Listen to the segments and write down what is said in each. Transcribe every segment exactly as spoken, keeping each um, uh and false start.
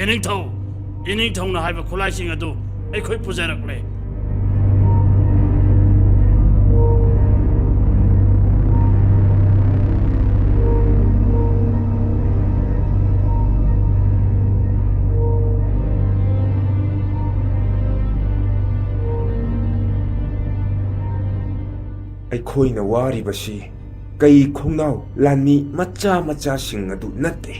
ꯏꯅꯤꯡꯊꯧ, ꯏꯅꯤꯡꯊꯧꯅ ꯍꯥꯏꯕ ꯈꯨꯠꯂꯥꯏꯁꯤꯡ ꯑꯗꯨ ꯑꯩꯈꯣꯏ ꯄꯨꯖꯔꯛꯂꯦ꯫ ꯑꯩꯈꯣꯏꯅ ꯋꯥꯔꯤꯕꯁꯤ ꯀꯩ ꯈꯣꯡꯅꯥꯎ ꯂꯥꯟꯃꯤ ꯃꯆꯥ ꯃꯆꯥꯁꯤꯡ ꯑꯗꯨ ꯅꯠꯇꯦ꯫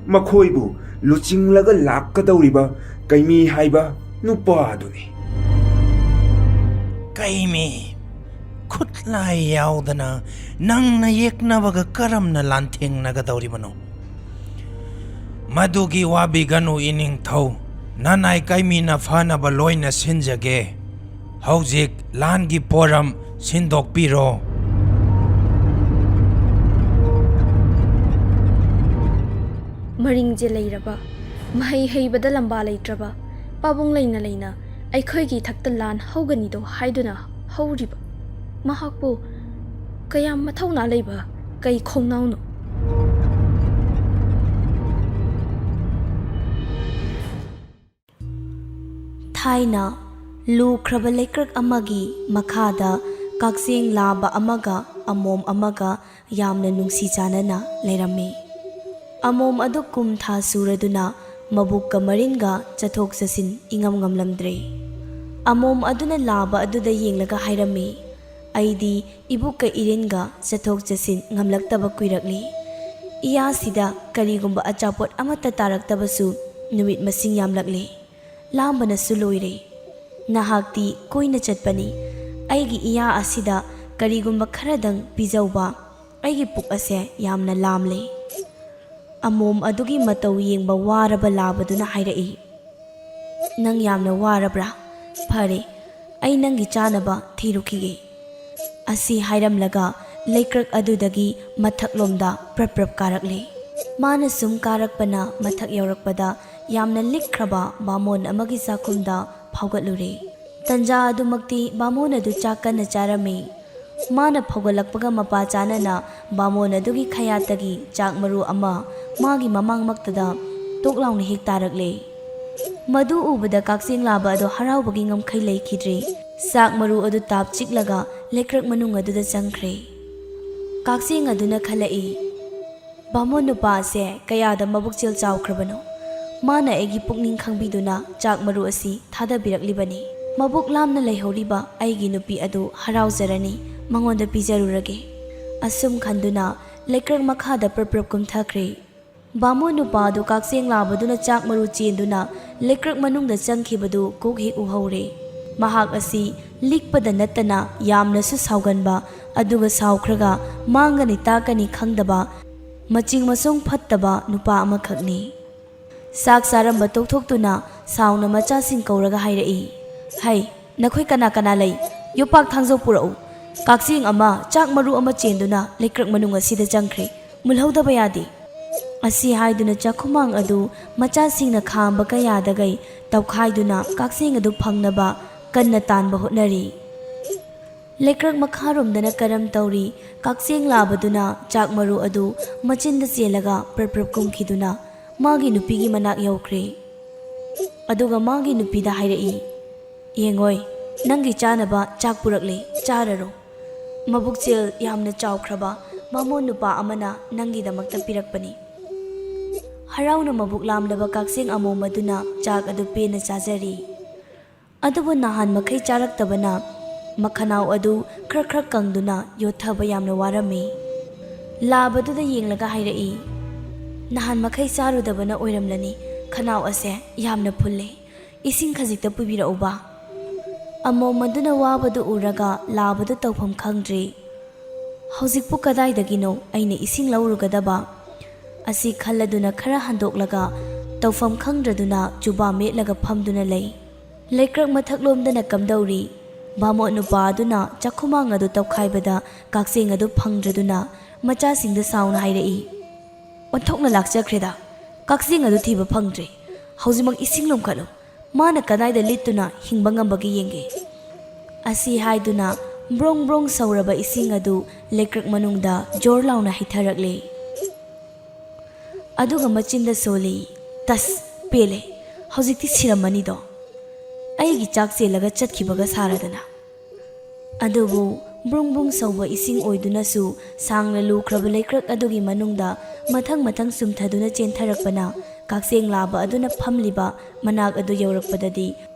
ꯃꯈꯣꯏꯕꯨ ꯂꯨꯆꯤꯡꯂꯒ ꯂꯥꯛꯀꯗꯧꯔꯤꯕ ꯀꯩꯃꯤ ꯍꯥꯏꯕ ꯅꯨꯄꯥ ꯑꯗꯨꯅꯤ꯫ ꯀꯩꯃꯤ, ꯈꯨꯠꯂꯥꯏ ꯌꯥꯎꯗꯅ ꯅꯪꯅ ꯌꯦꯛꯅꯕꯒ ꯀꯔꯝꯅ ꯂꯥꯟꯊꯦꯡꯅꯒꯗꯧꯔꯤꯕꯅꯣ? ꯃꯗꯨꯒꯤ ꯋꯥꯕꯤꯒꯅꯨ, ꯏꯅꯤꯡꯊꯧ꯫ ꯅꯅꯥꯏ ꯀꯩꯃꯤꯅ ꯐꯅꯕ ꯂꯣꯏꯅ ꯁꯤꯟꯖꯒꯦ꯫ ꯍꯧꯖꯤꯛ ꯂꯥꯟꯒꯤ ꯄꯣꯔꯝ ꯁꯤꯟꯗꯣꯛꯄꯤꯔꯣ꯫ ꯃꯔꯤꯡꯖꯦ ꯂꯩꯔꯕ, ꯃꯍꯩ ꯍꯩꯕꯗ ꯂꯝꯕꯥ ꯂꯩꯇ꯭ꯔꯕ, ꯄꯥꯕꯨꯡ ꯂꯩꯅ ꯂꯩꯅ ꯑꯩꯈꯣꯏꯒꯤ ꯏꯊꯛꯇ ꯂꯥꯟ ꯍꯧꯒꯅꯤꯗꯣ ꯍꯥꯏꯗꯨꯅ ꯍꯧꯔꯤꯕ ꯃꯍꯥꯛꯄꯨ ꯀꯌꯥꯝ ꯃꯊꯧꯅꯥ ꯂꯩꯕ ꯀꯩ ꯈꯣꯡꯅꯥꯎꯅꯣ? ꯊꯥꯏꯅ ꯂꯨꯈ꯭ꯔꯕ ꯂꯩꯀ꯭ꯔꯛ ꯑꯃꯒꯤ ꯃꯈꯥꯗ ꯀꯛꯆꯦꯡ ꯂꯥꯕ ꯑꯃꯒ ꯑꯃꯣꯝ ꯑꯃꯒ ꯌꯥꯝꯅ ꯅꯨꯡꯁꯤ ꯆꯥꯟꯅꯅ ꯂꯩꯔꯝꯃꯤ꯫ ꯑꯃꯣꯝ ꯑꯗꯨ ꯀꯨꯝ ꯊꯥ ꯁꯨꯔꯗꯨꯅ ꯃꯕꯨꯛꯀ ꯃꯔꯤꯟꯒ ꯆꯠꯊꯣꯛ ꯆꯠꯁꯤꯟ ꯏꯉꯝ ꯉꯝꯂꯝꯗ꯭ꯔꯦ꯫ ꯑꯃꯣꯝ ꯑꯗꯨꯅ ꯂꯥꯕ ꯑꯗꯨꯗ ꯌꯦꯡꯂꯒ ꯍꯥꯏꯔꯝꯃꯤ, "ꯑꯩꯗꯤ ꯏꯕꯨꯛꯀ ꯏꯔꯤꯟꯒ ꯆꯠꯊꯣꯛ ꯆꯠꯁꯤꯟ ꯉꯝꯂꯛꯇꯕ ꯀꯨꯏꯔꯛꯂꯦ꯫ ꯏꯌꯥꯁꯤꯗ ꯀꯔꯤꯒꯨꯝꯕ ꯑꯆꯥꯄꯣꯠ ꯑꯃꯠꯇ ꯇꯥꯔꯛꯇꯕꯁꯨ ꯅꯨꯃꯤꯠ ꯃꯁꯤꯡ ꯌꯥꯝꯂꯛꯂꯦ꯫ ꯂꯥꯝꯕꯅꯁꯨ ꯂꯣꯏꯔꯦ꯫ ꯅꯍꯥꯛꯇꯤ ꯀꯣꯏꯅ ꯆꯠꯄꯅꯤ꯫ ꯑꯩꯒꯤ ꯏꯌꯥ ꯑꯁꯤꯗ ꯀꯔꯤꯒꯨꯝꯕ ꯈꯔꯗꯪ ꯄꯤꯖꯧꯕ꯫ ꯑꯩꯒꯤ ꯄꯨꯛ ꯑꯁꯦ ꯌꯥꯝꯅ ꯂꯥꯝꯂꯦ꯫" ꯑꯃꯣꯝ ꯑꯗꯨꯒꯤ ꯃꯇꯧ ꯌꯦꯡꯕ ꯋꯥꯔꯕ ꯂꯥꯕꯗꯨꯅ ꯍꯥꯏꯔꯛꯏ, "ꯅꯪ ꯌꯥꯝꯅ ꯋꯥꯔꯕ꯭ꯔꯥ? ꯐꯔꯦ, ꯑꯩ ꯅꯪꯒꯤ ꯆꯥꯅꯕ ꯊꯤꯔꯨꯈꯤꯒꯦ꯫" ꯑꯁꯤ ꯍꯥꯏꯔꯝꯂꯒ ꯂꯩꯀ꯭ꯔꯛ ꯑꯗꯨꯗꯒꯤ ꯃꯊꯛꯂꯣꯝꯗ ꯄ꯭ꯔꯞ ꯄ꯭ꯔꯞ ꯀꯥꯔꯛꯂꯦ꯫ ꯃꯥꯅ ꯁꯨꯝ ꯀꯥꯔꯛꯄꯅ ꯃꯊꯛ ꯌꯧꯔꯛꯄꯗ ꯌꯥꯝꯅ ꯂꯤꯛꯈ꯭ꯔꯕ ꯕꯥꯃꯣꯟ ꯑꯃꯒꯤ ꯆꯥꯛꯈꯨꯝꯗ ꯐꯥꯎꯒꯠꯂꯨꯔꯦ꯫ ꯇꯟꯖꯥ ꯑꯗꯨꯃꯛꯇꯤ ꯕꯥꯃꯣꯟ ꯑꯗꯨ ꯆꯥꯛ ꯀꯟꯅ ꯆꯥꯔꯝꯃꯤ꯫ ꯃꯥꯅ ꯐꯥꯎꯒꯠꯂꯛꯄꯒ ꯃꯄꯥ ꯆꯥꯅꯅ ꯕꯥꯃꯣꯟ ꯑꯗꯨꯒꯤ ꯈꯌꯥꯠꯇꯒꯤ ꯆꯥꯛ ꯃꯔꯨ ꯑꯃ ꯃꯥꯒꯤ ꯃꯃꯥꯡꯃꯛꯇꯗ ꯇꯣꯛ ꯂꯥꯎꯅ ꯍꯦꯛ ꯇꯥꯔꯛꯂꯦ꯫ ꯃꯗꯨ ꯎꯕꯗ ꯀꯛꯆꯦꯡ ꯂꯥꯕ ꯑꯗꯨ ꯍꯔꯥꯎꯕꯒꯤ ꯉꯝꯈꯩ ꯂꯩꯈꯤꯗ꯭ꯔꯦ꯫ ꯆꯥꯛ ꯃꯔꯨ ꯑꯗꯨ ꯇꯥꯞ ꯆꯤꯛꯂꯒ ꯂꯩꯀ꯭ꯔꯛ ꯃꯅꯨꯡ ꯑꯗꯨꯗ ꯆꯪꯈ꯭ꯔꯦ꯫ ꯀꯛꯆꯦꯡ ꯑꯗꯨꯅ ꯈꯜꯂꯛꯏ, "ꯕꯥꯃꯣꯟ ꯅꯨꯄꯥ ꯑꯁꯦ ꯀꯌꯥꯗ ꯃꯕꯨꯛꯆꯦꯜ ꯆꯥꯎꯈ꯭ꯔꯕꯅꯣ! ꯃꯥꯅ ꯑꯩꯒꯤ ꯄꯨꯛꯅꯤꯡ ꯈꯪꯕꯤꯗꯨꯅ ꯆꯥꯛ ꯃꯔꯨ ꯑꯁꯤ ꯊꯥꯗꯕꯤꯔꯛꯂꯤꯕꯅꯤ꯫ ꯃꯕꯨꯛ ꯂꯥꯝꯅ ꯂꯩꯍꯧꯔꯤꯕ ꯑꯩꯒꯤ ꯅꯨꯄꯤ ꯑꯗꯨ ꯍꯔꯥꯎꯖꯔꯅꯤ, ꯃꯉꯣꯟꯗ ꯄꯤꯖꯔꯨꯔꯒꯦ꯫" ꯑꯁꯨꯝ ꯈꯟꯗꯨꯅ ꯂꯩꯀ꯭ꯔꯛ ꯃꯈꯥꯗ ꯄ꯭ꯔꯞ ꯄ꯭ꯔꯞ ꯀꯨꯝꯊꯈ꯭ꯔꯦ꯫ ꯕꯥꯃꯣꯟ ꯅꯨꯄꯥ ꯑꯗꯨ ꯀꯛꯆꯦꯡ ꯂꯥꯕꯗꯨꯅ ꯆꯥꯛ ꯃꯔꯨ ꯆꯦꯟꯗꯨꯅ ꯂꯩꯀ꯭ꯔꯛ ꯃꯅꯨꯡꯗ ꯆꯪꯈꯤꯕꯗꯨ ꯀꯣꯛ ꯍꯦꯛ ꯎꯍꯧꯔꯦ꯫ ꯃꯍꯥꯛ ꯑꯁꯤ ꯂꯤꯛꯄꯗ ꯅꯠꯇꯅ ꯌꯥꯝꯅꯁꯨ ꯁꯥꯎꯒꯟꯕ, ꯑꯗꯨꯒ ꯁꯥꯎꯈ꯭ꯔꯒ ꯃꯥꯡꯒꯅꯤ ꯇꯥꯛꯀꯅꯤ ꯈꯪꯗꯕ, ꯃꯆꯤꯡ ꯃꯁꯣꯡ ꯐꯠꯇꯕ ꯅꯨꯄꯥ ꯑꯃꯈꯛꯅꯤ꯫ ꯆꯥꯛ ꯆꯥꯔꯝꯕ ꯇꯣꯛꯊꯣꯛꯇꯨꯅ ꯁꯥꯎꯅ ꯃꯆꯥꯁꯤꯡ ꯀꯧꯔꯒ ꯍꯥꯏꯔꯛꯏ, "ꯍꯩ, ꯅꯈꯣꯏ ꯀꯅꯥ ꯀꯅꯥ ꯂꯩ? ꯌꯣꯄꯥꯛ ꯊꯥꯡꯖꯧ ꯄꯨꯔꯛꯎ꯫ ꯀꯛꯆꯦꯡ ꯑꯃ ꯆꯥꯛ ꯃꯔꯨ ꯑꯃ ꯆꯦꯟꯗꯨꯅ ꯂꯩꯀ꯭ꯔꯛ ꯃꯅꯨꯡ ꯑꯁꯤꯗ ꯆꯪꯈ꯭ꯔꯦ꯫ ꯃꯨꯜꯍꯧꯗꯕ ꯌꯥꯗꯦ꯫" ꯑꯁꯤ ꯍꯥꯏꯗꯨꯅ ꯆꯥꯛꯈꯨꯃꯥꯡ ꯑꯗꯨ ꯃꯆꯥꯁꯤꯡꯅ ꯈꯥꯝꯕ ꯀꯌꯥꯗꯒꯩ ꯇꯧꯈꯥꯏꯗꯨꯅ ꯀꯛꯆꯦꯡ ꯑꯗꯨ ꯐꯪꯅꯕ ꯀꯟꯅ ꯇꯥꯟꯕ ꯍꯣꯠꯅꯔꯤ꯫ ꯂꯩꯀ꯭ꯔꯛ ꯃꯈꯥꯔꯣꯝꯗꯅ ꯀꯔꯝ ꯇꯧꯔꯤ? ꯀꯛꯆꯦꯡ ꯂꯥꯕꯗꯨꯅ ꯆꯥꯛ ꯃꯔꯨ ꯑꯗꯨ ꯃꯆꯤꯟꯗ ꯆꯦꯜꯂꯒ ꯄ꯭ꯔꯞ ꯄ꯭ꯔꯞ ꯀꯨꯝꯈꯤꯗꯨꯅ ꯃꯥꯒꯤ ꯅꯨꯄꯤꯒꯤ ꯃꯅꯥꯛ ꯌꯧꯈ꯭ꯔꯦ꯫ ꯑꯗꯨꯒ ꯃꯥꯒꯤ ꯅꯨꯄꯤꯗ ꯍꯥꯏꯔꯛꯏ, "ꯌꯦꯡꯉꯣꯏ, ꯅꯪꯒꯤ ꯆꯥꯅꯕ ꯆꯥꯛ ꯄꯨꯔꯛꯂꯦ, ꯆꯥꯔꯔꯣ꯫ ꯃꯕꯨꯛꯆꯦꯜ ꯌꯥꯝꯅ ꯆꯥꯎꯈ꯭ꯔꯕ ꯕꯥꯃꯣꯟ ꯅꯨꯄꯥ ꯑꯃꯅ ꯅꯪꯒꯤꯗꯃꯛꯇ ꯄꯤꯔꯛꯄꯅꯤ꯫" ꯍꯔꯥꯎꯅ ꯃꯕꯨꯛ ꯂꯥꯝꯂꯕ ꯀꯛꯆꯦꯡ ꯑꯃꯣꯝ ꯑꯗꯨꯅ ꯆꯥꯛ ꯑꯗꯨ ꯄꯦꯟꯅ ꯆꯥꯖꯔꯤ꯫ ꯑꯗꯨꯕꯨ ꯅꯍꯥꯟ ꯃꯈꯩ ꯆꯥꯔꯛꯇꯕꯅ ꯃꯈꯅꯥꯎ ꯑꯗꯨ ꯈ꯭ꯔꯛ ꯈ꯭ꯔꯛ ꯀꯪꯗꯨꯅ ꯌꯣꯠꯊꯕ ꯌꯥꯝꯅ ꯋꯥꯔꯝꯃꯤ꯫ ꯂꯥꯕꯗꯨꯗ ꯌꯦꯡꯂꯒ ꯍꯥꯏꯔꯛꯏ, "ꯅꯍꯥꯟ ꯃꯈꯩ ꯆꯥꯔꯨꯗꯕꯅ ꯑꯣꯏꯔꯝꯂꯅꯤ, ꯈꯅꯥꯎ ꯑꯁꯦ ꯌꯥꯝꯅ ꯐꯨꯜꯂꯦ꯫ ꯏꯁꯤꯡ ꯈꯖꯤꯛꯇ ꯄꯨꯕꯤꯔꯛꯎꯕ꯫" ꯑꯃꯣꯝ ꯑꯗꯨꯅ ꯋꯥꯕꯗꯨ ꯎꯔꯒ ꯂꯥꯕꯗꯨ ꯇꯧꯐꯝ ꯈꯪꯗ꯭ꯔꯦ꯫ "ꯍꯧꯖꯤꯛꯄꯨ ꯀꯗꯥꯏꯗꯒꯤꯅꯣ ꯑꯩꯅ ꯏꯁꯤꯡ ꯂꯧꯔꯨꯒꯗꯕ?" ꯑꯁꯤ ꯈꯜꯂꯗꯨꯅ ꯈꯔ ꯍꯟꯗꯣꯛꯂꯒ ꯇꯧꯐꯝ ꯈꯪꯗ꯭ꯔꯗꯨꯅ ꯆꯨꯕꯥ ꯃꯦꯠꯂꯒ ꯐꯝꯗꯨꯅ ꯂꯩ꯫ ꯂꯩꯀ꯭ꯔꯛ ꯃꯊꯛꯂꯣꯝꯗꯅ ꯀꯝꯗꯧꯔꯤ? ꯕꯥꯃꯣꯟ ꯅꯨꯄꯥ ꯑꯗꯨꯅ ꯆꯥꯛꯈꯨꯃꯥꯡ ꯑꯗꯨ ꯇꯧꯈꯥꯏꯕꯗ ꯀꯛꯆꯦꯡ ꯑꯗꯨ ꯐꯪꯗ꯭ꯔꯗꯨꯅ ꯃꯆꯥꯁꯤꯡꯗ ꯁꯥꯎꯅ ꯍꯥꯏꯔꯛꯏ, "ꯑꯣꯟꯊꯣꯛꯅ ꯂꯥꯛꯆꯈ꯭ꯔꯦꯗ! ꯀꯛꯆꯦꯡ ꯑꯗꯨ ꯊꯤꯕ ꯐꯪꯗ꯭ꯔꯦ꯫ ꯍꯧꯖꯤꯛꯃꯛ ꯏꯁꯤꯡ ꯂꯨꯝꯈꯠꯂꯨ꯫ ꯃꯥꯅ ꯀꯗꯥꯏꯗ ꯂꯤꯠꯇꯨꯅ ꯍꯤꯡꯕ ꯉꯝꯕꯒꯦ ꯌꯦꯡꯒꯦ꯫" ꯑꯁꯤ ꯍꯥꯏꯗꯨꯅ ꯕ꯭ꯔꯣꯡ ꯕ꯭ꯔꯣꯡ ꯁꯧꯔꯕ ꯏꯁꯤꯡ ꯑꯗꯨ ꯂꯩꯀ꯭ꯔꯛ ꯃꯅꯨꯡꯗ ꯖꯣꯔ ꯂꯥꯎꯅ ꯍꯩꯊꯔꯛꯂꯦ꯫ ꯑꯗꯨꯒ ꯃꯆꯤꯟꯗ ꯁꯣꯜꯂꯤ, ꯑꯁ, ꯄꯦꯜꯂꯦ꯫ ꯍꯧꯖꯤꯛꯇꯤ ꯁꯤꯔꯝꯃꯅꯤꯗꯣ꯫ ꯑꯩꯒꯤ ꯆꯥꯛ ꯆꯦꯜꯂꯒ ꯆꯠꯈꯤꯕꯒ ꯁꯥꯔꯗꯅ꯫ ꯑꯗꯨꯕꯨ ꯕ꯭ꯔꯨꯡ ꯕ꯭ꯔꯨꯡ ꯁꯧꯕ ꯏꯁꯤꯡ ꯑꯣꯏꯗꯨꯅꯁꯨ ꯁꯥꯡꯅ ꯂꯨꯈ꯭ꯔꯕ ꯂꯩꯀ꯭ꯔꯛ ꯑꯗꯨꯒꯤ ꯃꯅꯨꯡꯗ ꯃꯊꯪ ꯃꯊꯪ ꯆꯨꯝꯊꯗꯨꯅ ꯆꯦꯟꯊꯔꯛꯄꯅ ꯀꯛꯆꯦꯡ ꯂꯥꯕ ꯑꯗꯨꯅ ꯐꯝꯂꯤꯕ ꯃꯅꯥꯛ ꯑꯗꯨ ꯌꯧꯔꯛꯄꯗꯗꯤ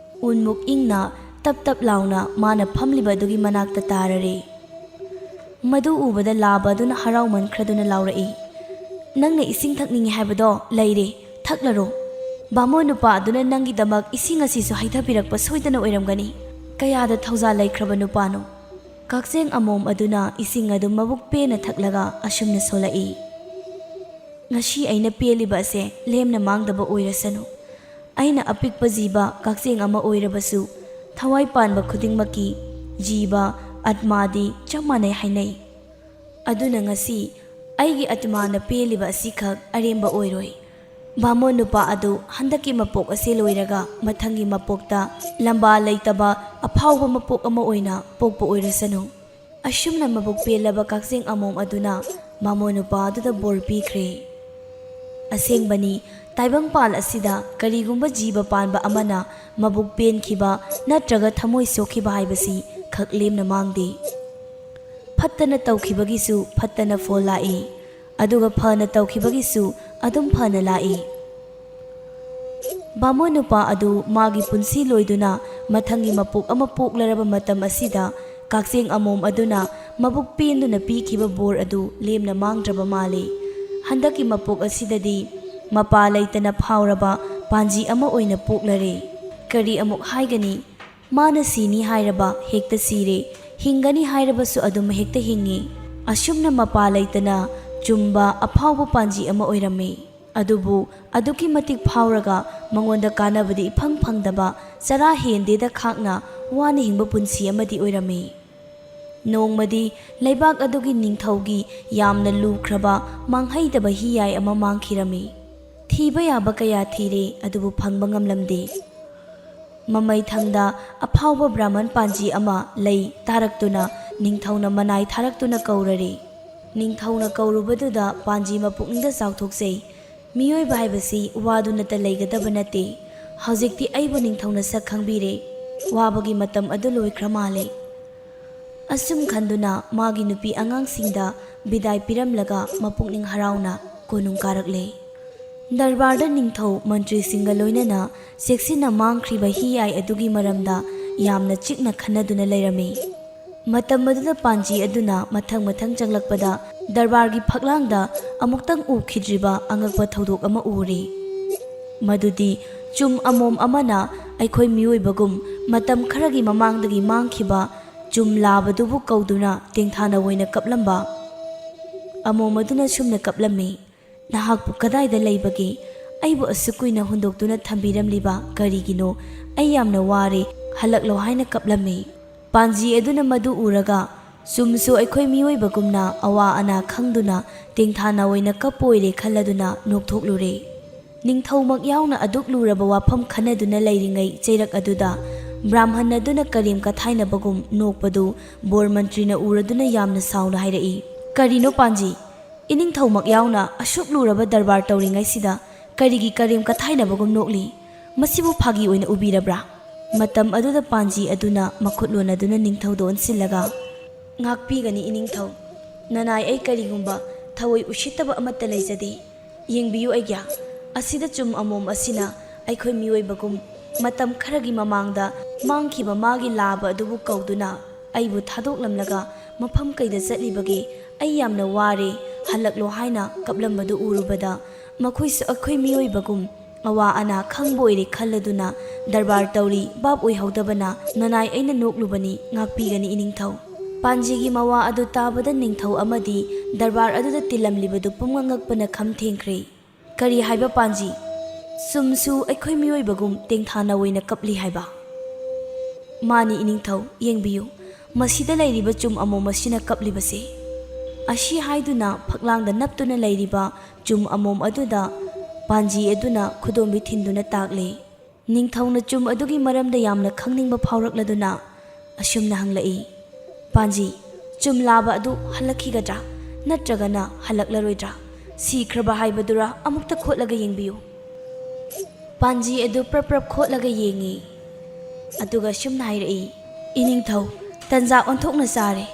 ꯎꯟꯃꯨꯛ ꯏꯪꯅ ꯇꯞ ꯇꯞ ꯂꯥꯎꯅ ꯃꯥꯅ ꯐꯝꯂꯤꯕ ꯑꯗꯨꯒꯤ ꯃꯅꯥꯛꯇ ꯇꯥꯔꯔꯦ꯫ ꯃꯗꯨ ꯎꯕꯗ ꯂꯥꯕ ꯑꯗꯨꯅ ꯍꯔꯥꯎꯃꯟꯈ꯭ꯔꯗꯨꯅ ꯂꯥꯎꯔꯛꯏ, "ꯅꯪꯅ ꯏꯁꯤꯡ ꯊꯛꯅꯤꯡꯉꯤ ꯍꯥꯏꯕꯗꯣ ꯂꯩꯔꯦ, ꯊꯛꯂꯔꯣ꯫ ꯕꯥꯃꯣꯟ ꯅꯨꯄꯥ ꯑꯗꯨꯅ ꯅꯪꯒꯤꯗꯃꯛ ꯏꯁꯤꯡ ꯑꯁꯤꯁꯨ ꯍꯩꯊꯕꯤꯔꯛꯄ ꯁꯣꯏꯗꯅ ꯑꯣꯏꯔꯝꯒꯅꯤ꯫ ꯀꯌꯥꯗ ꯊꯧꯖꯥꯜ ꯂꯩꯈ꯭ꯔꯕ ꯅꯨꯄꯥꯅꯣ!" ꯀꯛꯆꯦꯡ ꯑꯃꯣꯝ ꯑꯗꯨꯅ ꯏꯁꯤꯡ ꯑꯗꯨ ꯃꯕꯨꯛ ꯄꯦꯟꯅ ꯊꯛꯂꯒ ꯑꯁꯨꯝꯅ ꯁꯣꯜꯂꯛꯏ, "ꯉꯁꯤ ꯑꯩꯅ ꯄꯦꯜꯂꯤꯕ ꯑꯁꯦ ꯂꯦꯝꯅ ꯃꯥꯡꯗꯕ ꯑꯣꯏꯔꯁꯅꯨ꯫ ꯑꯩꯅ ꯑꯄꯤꯛꯄ ꯖꯤꯕ ꯀꯛꯆꯦꯡ ꯑꯃ ꯑꯣꯏꯔꯕꯁꯨ, ꯊꯋꯥꯏ ꯄꯥꯟꯕ ꯈꯨꯗꯤꯡꯃꯛꯀꯤ ꯖꯤꯕ, ꯑꯠꯃꯥꯗꯤ ꯆꯞ ꯃꯥꯟꯅꯩ ꯍꯥꯏꯅꯩ꯫ ꯑꯗꯨꯅ ꯉꯁꯤ ꯑꯩꯒꯤ ꯑꯠꯃꯥꯅ ꯄꯦꯜꯂꯤꯕ ꯑꯁꯤꯈꯛ ꯑꯔꯦꯝꯕ ꯑꯣꯏꯔꯣꯏ꯫ ꯕꯥꯃꯣꯟ ꯅꯨꯄꯥ ꯑꯗꯨ ꯍꯟꯗꯛꯀꯤ ꯃꯄꯣꯛ ꯑꯁꯤ ꯂꯣꯏꯔꯒ ꯃꯊꯪꯒꯤ ꯃꯄꯣꯛꯇ ꯂꯝꯕꯥ ꯂꯩꯇꯕ ꯑꯐꯥꯎꯕ ꯃꯄꯣꯛ ꯑꯃ ꯑꯣꯏꯅ ꯄꯣꯛꯄ ꯑꯣꯏꯔꯁꯅꯨ꯫" ꯑꯁꯨꯝꯅ ꯃꯕꯨꯛ ꯄꯦꯜꯂꯕ ꯀꯛꯆꯦꯡ ꯑꯃꯣꯝ ꯑꯗꯨꯅ ꯕꯥꯃꯣꯟ ꯅꯨꯄꯥ ꯑꯗꯨꯗ ꯕꯣꯔ ꯄꯤꯈ꯭ꯔꯦ꯫ ꯑꯁꯦꯡꯕꯅꯤ, ꯇꯥꯏꯕꯪꯄꯥꯜ ꯑꯁꯤꯗ ꯀꯔꯤꯒꯨꯝꯕ ꯖꯤꯕ ꯄꯥꯟꯕ ꯑꯃꯅ ꯃꯕꯨꯛ ꯄꯦꯟꯈꯤꯕ ꯅꯠꯇ꯭ꯔꯒ ꯊꯃꯣꯏ ꯁꯣꯛꯈꯤꯕ ꯍꯥꯏꯕꯁꯤ ꯈꯛ ꯂꯦꯝꯅ ꯃꯥꯡꯗꯦ꯫ ꯐꯠꯇꯅ ꯇꯧꯈꯤꯕꯒꯤꯁꯨ ꯐꯠꯇꯅ ꯐꯣꯜ ꯂꯥꯛꯏ, ꯑꯗꯨꯒ ꯐꯅ ꯇꯧꯈꯤꯕꯒꯤꯁꯨ ꯑꯗꯨꯝ ꯐꯅ ꯂꯥꯛꯏ꯫ ꯕꯥꯃꯣꯟ ꯅꯨꯄꯥ ꯑꯗꯨ ꯃꯥꯒꯤ ꯄꯨꯟꯁꯤ ꯂꯣꯏꯗꯨꯅ ꯃꯊꯪꯒꯤ ꯃꯄꯣꯛ ꯑꯃ ꯄꯣꯛꯂꯔꯕ ꯃꯇꯝ ꯑꯁꯤꯗ ꯀꯛꯆꯦꯡ ꯑꯃꯣꯝ ꯑꯗꯨꯅ ꯃꯕꯨꯛ ꯄꯦꯟꯗꯨꯅ ꯄꯤꯈꯤꯕ ꯕꯣꯔ ꯑꯗꯨ ꯂꯦꯝꯅ ꯃꯥꯡꯗ꯭ꯔꯕ ꯃꯥꯜꯂꯤ꯫ ꯍꯟꯗꯛꯀꯤ ꯃꯄꯣꯛ ꯑꯁꯤꯗꯗꯤ ꯃꯄꯥ ꯂꯩꯇꯅ ꯐꯥꯎꯔꯕ ꯄꯥꯟꯖꯤ ꯑꯃ ꯑꯣꯏꯅ ꯄꯣꯛꯂꯔꯦ꯫ ꯀꯔꯤ ꯑꯃꯨꯛ ꯍꯥꯏꯒꯅꯤ? ꯃꯥꯅ ꯁꯤꯅꯤ ꯍꯥꯏꯔꯕ ꯍꯦꯛꯇ ꯁꯤꯔꯦ, ꯍꯤꯡꯒꯅꯤ ꯍꯥꯏꯔꯕꯁꯨ ꯑꯗꯨꯝ ꯍꯦꯛꯇ ꯍꯤꯡꯉꯤ꯫ ꯑꯁꯨꯝꯅ ꯃꯄꯥ ꯂꯩꯇꯅ ꯆꯨꯝꯕ ꯑꯐꯥꯎꯕ ꯄꯥꯟꯖꯤ ꯑꯃ ꯑꯣꯏꯔꯝꯃꯤ꯫ ꯑꯗꯨꯕꯨ ꯑꯗꯨꯛꯀꯤ ꯃꯇꯤꯛ ꯐꯥꯎꯔꯒ ꯃꯉꯣꯟꯗ ꯀꯥꯟꯅꯕꯗꯤ ꯏꯐꯪ ꯐꯪꯗꯕ, ꯆꯔꯥ ꯍꯦꯟꯗꯦꯗ ꯈꯥꯛꯅ ꯋꯥꯅ ꯍꯤꯡꯕ ꯄꯨꯟꯁꯤ ꯑꯃꯗꯤ ꯑꯣꯏꯔꯝꯃꯤ꯫ ꯅꯣꯡꯃꯗꯤ ꯂꯩꯕꯥꯛ ꯑꯗꯨꯒꯤ ꯅꯤꯡꯊꯧꯒꯤ ꯌꯥꯝꯅ ꯂꯨꯈ꯭ꯔꯕ ꯃꯥꯡꯍꯩꯗꯕ ꯍꯤꯌꯥꯏ ꯑꯃ ꯃꯥꯡꯈꯤꯔꯝꯃꯤ꯫ ꯊꯤꯕ ꯌꯥꯕ ꯀꯌꯥ ꯊꯤꯔꯦ, ꯑꯗꯨꯕꯨ ꯐꯪꯕ ꯉꯝꯂꯝꯗꯦ꯫ ꯃꯃꯩꯊꯪꯗ ꯑꯐꯥꯎꯕ ꯕ꯭ꯔꯥꯍꯃꯟ ꯄꯥꯟꯖꯤ ꯑꯃ ꯂꯩ ꯇꯥꯔꯛꯇꯨꯅ ꯅꯤꯡꯊꯧꯅ ꯃꯅꯥꯏ ꯊꯥꯔꯛꯇꯨꯅ ꯀꯧꯔꯔꯦ꯫ ꯅꯤꯡꯊꯧꯅ ꯀꯧꯔꯨꯕꯗꯨꯗ ꯄꯥꯟꯖꯤ ꯃꯄꯨꯛꯅꯤꯡꯗ ꯆꯥꯎꯊꯣꯛꯆꯩ꯫ ꯃꯤꯑꯣꯏꯕ ꯍꯥꯏꯕꯁꯤ ꯋꯥꯗꯨꯅꯇ ꯂꯩꯒꯗꯕ ꯅꯠꯇꯦ꯫ ꯍꯧꯖꯤꯛꯇꯤ ꯑꯩꯕꯨ ꯅꯤꯡꯊꯧꯅ ꯁꯛ ꯈꯪꯕꯤꯔꯦ꯫ ꯋꯥꯕꯒꯤ ꯃꯇꯝ ꯑꯗꯨ ꯂꯣꯏꯈ꯭ꯔ ꯃꯥꯜꯂꯦ꯫ ꯑꯁꯨꯝ ꯈꯟꯗꯨꯅ ꯃꯥꯒꯤ ꯅꯨꯄꯤ ꯑꯉꯥꯡꯁꯤꯡꯗ ꯕꯤꯗꯥꯏ ꯄꯤꯔꯝꯂꯒ ꯃꯄꯨꯛꯅꯤꯡ ꯍꯔꯥꯎꯅ ꯀꯣꯅꯨꯡ ꯀꯥꯔꯛꯂꯦ꯫ ꯗꯔꯕꯥꯔꯗ ꯅꯤꯡꯊꯧ ꯃꯟꯇ꯭ꯔꯤꯁꯤꯡꯒ ꯂꯣꯏꯅꯅ ꯆꯦꯛꯁꯤꯟꯅ ꯃꯥꯡꯈ꯭ꯔꯤꯕ ꯍꯤꯌꯥꯏ ꯑꯗꯨꯒꯤ ꯃꯔꯝꯗ ꯌꯥꯝꯅ ꯆꯤꯛꯅ ꯈꯟꯅꯗꯨꯅ ꯂꯩꯔꯝꯃꯤ꯫ ꯃꯇꯝ ꯑꯗꯨꯗ ꯄꯥꯟꯖꯤ ꯑꯗꯨꯅ ꯃꯊꯪ ꯃꯊꯪ ꯆꯪꯂꯛꯄꯗ ꯗꯔꯕꯥꯔꯒꯤ ꯐꯛꯂꯥꯡꯗ ꯑꯃꯨꯛꯇꯪ ꯎꯈꯤꯗ꯭ꯔꯤꯕ ꯑꯉꯛꯄ ꯊꯧꯗꯣꯛ ꯑꯃ ꯎꯔꯦ꯫ ꯃꯗꯨꯗꯤ ꯆꯨꯝ ꯑꯃꯣꯝ ꯑꯃꯅ ꯑꯩꯈꯣꯏ ꯃꯤꯑꯣꯏꯕꯒꯨꯝ ꯃꯇꯝ ꯈꯔꯒꯤ ꯃꯃꯥꯡꯗꯒꯤ ꯃꯥꯡꯈꯤꯕ ꯆꯨꯝ ꯂꯥꯕꯗꯨꯕꯨ ꯀꯧꯗꯨꯅ ꯇꯦꯡꯊꯥꯅ ꯑꯣꯏꯅ ꯀꯞꯂꯝꯕ꯫ ꯑꯃꯣꯝ ꯑꯗꯨꯅ ꯁꯨꯝꯅ ꯀꯞꯂꯝꯃꯤ, "ꯅꯍꯥꯛꯄꯨ ꯀꯗꯥꯏꯗ ꯂꯩꯕꯒꯦ? ꯑꯩꯕꯨ ꯑꯁꯨꯛ ꯀꯨꯏꯅ ꯍꯨꯟꯗꯣꯛꯇꯨꯅ ꯊꯝꯕꯤꯔꯝꯂꯤꯕ ꯀꯔꯤꯒꯤꯅꯣ? ꯑꯩ ꯌꯥꯝꯅ ꯋꯥꯔꯦ, ꯍꯜꯂꯛꯂꯣ" ꯍꯥꯏꯅ ꯀꯞꯂꯝꯃꯤ꯫ ꯄꯥꯟꯖꯤ ꯑꯗꯨꯅ ꯃꯗꯨ ꯎꯔꯒ, ꯆꯨꯝꯁꯨ ꯑꯩꯈꯣꯏ ꯃꯤꯑꯣꯏꯕꯒꯨꯝꯅ ꯑꯋꯥ ꯑꯅꯥ ꯈꯪꯗꯨꯅ ꯇꯦꯡꯊꯥꯅ ꯑꯣꯏꯅ ꯀꯞꯄꯣꯏꯔꯦ ꯈꯜꯂꯗꯨꯅ ꯅꯣꯛꯊꯣꯛꯂꯨꯔꯦ꯫ ꯅꯤꯡꯊꯧꯃꯛ ꯌꯥꯎꯅ ꯑꯗꯨꯛ ꯂꯨꯔꯕ ꯋꯥꯐꯝ ꯈꯟꯅꯗꯨꯅ ꯂꯩꯔꯤꯉꯩ ꯆꯩꯔꯛ ꯑꯗꯨꯗ ꯕ꯭ꯔꯥꯍꯃꯟ ꯑꯗꯨꯅ ꯀꯔꯦꯝ ꯀꯊꯥꯏꯅꯕꯒꯨꯝ ꯅꯣꯛꯄꯗꯨ ꯕꯣꯔ ꯃꯟꯇ꯭ꯔꯤꯅ ꯎꯔꯗꯨꯅ ꯌꯥꯝꯅ ꯁꯥꯎꯅ ꯍꯥꯏꯔꯛꯏ, "ꯀꯔꯤꯅꯣ ꯄꯥꯟꯖꯤ? ꯏꯅꯤꯡꯊꯧꯃꯛ ꯌꯥꯎꯅ ꯑꯁꯨꯛ ꯂꯨꯔꯕ ꯗꯔꯕꯥꯔ ꯇꯧꯔꯤꯉꯩꯁꯤꯗ ꯀꯔꯤꯒꯤ ꯀꯔꯦꯝ ꯀꯊꯥꯏꯅꯕꯒꯨꯝ ꯅꯣꯛꯂꯤ? ꯃꯁꯤꯕꯨ ꯐꯥꯒꯤ ꯑꯣꯏꯅ ꯎꯕꯤꯔꯕ꯭ꯔꯥ?" ꯃꯇꯝ ꯑꯗꯨꯗ ꯄꯥꯟꯖꯤ ꯑꯗꯨꯅ ꯃꯈꯨꯠ ꯂꯣꯟꯅꯗꯨꯅ ꯅꯤꯡꯊꯧꯗ ꯑꯣꯟꯁꯤꯜꯂꯒ, "ꯉꯥꯛꯄꯤꯒꯅꯤ ꯏꯅꯤꯡꯊꯧ꯫ ꯅꯅꯥꯏ ꯑꯩ ꯀꯔꯤꯒꯨꯝꯕ ꯊꯑꯣꯏ ꯎꯁꯤꯠꯇꯕ ꯑꯃꯠꯇ ꯂꯩꯖꯗꯦ꯫ ꯌꯦꯡꯕꯤꯌꯨ ꯑꯩꯒ꯭ꯌꯥ, ꯑꯁꯤꯗ ꯆꯨꯝ ꯑꯃꯣꯝ ꯑꯁꯤꯅ ꯑꯩꯈꯣꯏ ꯃꯤꯑꯣꯏꯕꯒꯨꯝ ꯃꯇꯝ ꯈꯔꯒꯤ ꯃꯃꯥꯡꯗ ꯃꯥꯡꯈꯤꯕ ꯃꯥꯒꯤ ꯂꯥꯕ ꯑꯗꯨꯕꯨ ꯀꯧꯗꯨꯅ ꯑꯩꯕꯨ ꯊꯥꯗꯣꯛꯂꯝꯂꯒ ꯃꯐꯝ ꯀꯩꯗ ꯆꯠꯂꯤꯕꯒꯦ? ꯑꯩ ꯌꯥꯝꯅ ꯋꯥꯔꯦ, ꯍꯜꯂꯛꯂꯣ" ꯍꯥꯏꯅ ꯀꯞꯂꯝꯕꯗꯨ ꯎꯔꯨꯕꯗ, ꯃꯈꯣꯏꯁꯨ ꯑꯩꯈꯣꯏ ꯃꯤꯑꯣꯏꯕꯒꯨꯝ ꯑꯋꯥ ꯑꯅꯥ ꯈꯪꯕ ꯑꯣꯏꯔꯦ ꯈꯜꯂꯗꯨꯅ ꯗꯔꯕꯥꯔ ꯇꯧꯔꯤ ꯚꯥꯞ ꯑꯣꯏꯍꯧꯗꯕꯅ ꯅꯅꯥꯏ ꯑꯩꯅ ꯅꯣꯛꯂꯨꯕꯅꯤ, ꯉꯥꯛꯄꯤꯒꯅꯤ ꯏꯅꯤꯡꯊꯧ꯫ ꯄꯥꯟꯖꯤꯒꯤ ꯃꯋꯥ ꯑꯗꯨ ꯇꯥꯕꯗ ꯅꯤꯡꯊꯧ ꯑꯃꯗꯤ ꯗꯔꯕꯥꯔ ꯑꯗꯨꯗ ꯇꯤꯜꯂꯝꯂꯤꯕꯗꯨ ꯄꯨꯝꯉꯛ ꯉꯛꯄꯅ ꯈꯝ ꯊꯦꯡꯈ꯭ꯔꯦ꯫ "ꯀꯔꯤ ꯍꯥꯏꯕ ꯄꯥꯟꯖꯤ? ꯆꯨꯝꯁꯨ ꯑꯩꯈꯣꯏ ꯃꯤꯑꯣꯏꯕꯒꯨꯝ ꯇꯦꯡꯊꯥꯅ ꯑꯣꯏꯅ ꯀꯞꯂꯤ ꯍꯥꯏꯕ?" "ꯃꯥꯅꯤ ꯏꯅꯤꯡꯊꯧ, ꯌꯦꯡꯕꯤꯌꯨ, ꯃꯁꯤꯗ ꯂꯩꯔꯤꯕ ꯆꯨꯝ ꯑꯃꯣꯝ ꯑꯁꯤꯅ ꯀꯞꯂꯤꯕꯁꯦ꯫" ꯑꯁꯤ ꯍꯥꯏꯗꯨꯅ ꯐꯛꯂꯥꯡꯗ ꯅꯞꯇꯨꯅ ꯂꯩꯔꯤꯕ ꯆꯨꯝ ꯑꯃꯣꯝ ꯑꯗꯨꯗ ꯄꯥꯟꯖꯤ ꯑꯗꯨꯅ ꯈꯨꯗꯣꯝꯕꯤ ꯊꯤꯟꯗꯨꯅ ꯇꯥꯛꯂꯦ꯫ ꯅꯤꯡꯊꯧꯅ ꯆꯨꯝ ꯑꯗꯨꯒꯤ ꯃꯔꯝꯗ ꯌꯥꯝꯅ ꯈꯪꯅꯤꯡꯕ ꯐꯥꯎꯔꯛꯂꯗꯨꯅ ꯑꯁꯨꯝꯅ ꯍꯪꯂꯛꯏ, "ꯄꯥꯟꯖꯤ, ꯆꯨꯝ ꯂꯥꯕ ꯑꯗꯨ ꯍꯜꯂꯛꯈꯤꯒꯗ꯭ꯔꯥ ꯅꯠꯇ꯭ꯔꯒꯅ ꯍꯜꯂꯛꯂꯔꯣꯏꯗ꯭ꯔꯥ? ꯁꯤꯈ꯭ꯔꯕ ꯍꯥꯏꯕꯗꯨꯔ? ꯑꯃꯨꯛꯇ ꯈꯣꯠꯂꯒ ꯌꯦꯡꯕꯤꯌꯨ꯫ ꯄꯥꯟꯖꯤ ꯑꯗꯨ ꯄ꯭ꯔꯞ ꯄ꯭ꯔꯞ ꯈꯣꯠꯂꯒ ꯌꯦꯡꯉꯤ꯫ ꯑꯗꯨꯒ ꯁꯨꯝꯅ ꯍꯥꯏꯔꯛꯏ, "ꯏꯅꯤꯡꯊꯧ, ꯇꯟꯖꯥ ꯑꯣꯟꯊꯣꯛꯅ ꯆꯥꯔꯦ꯫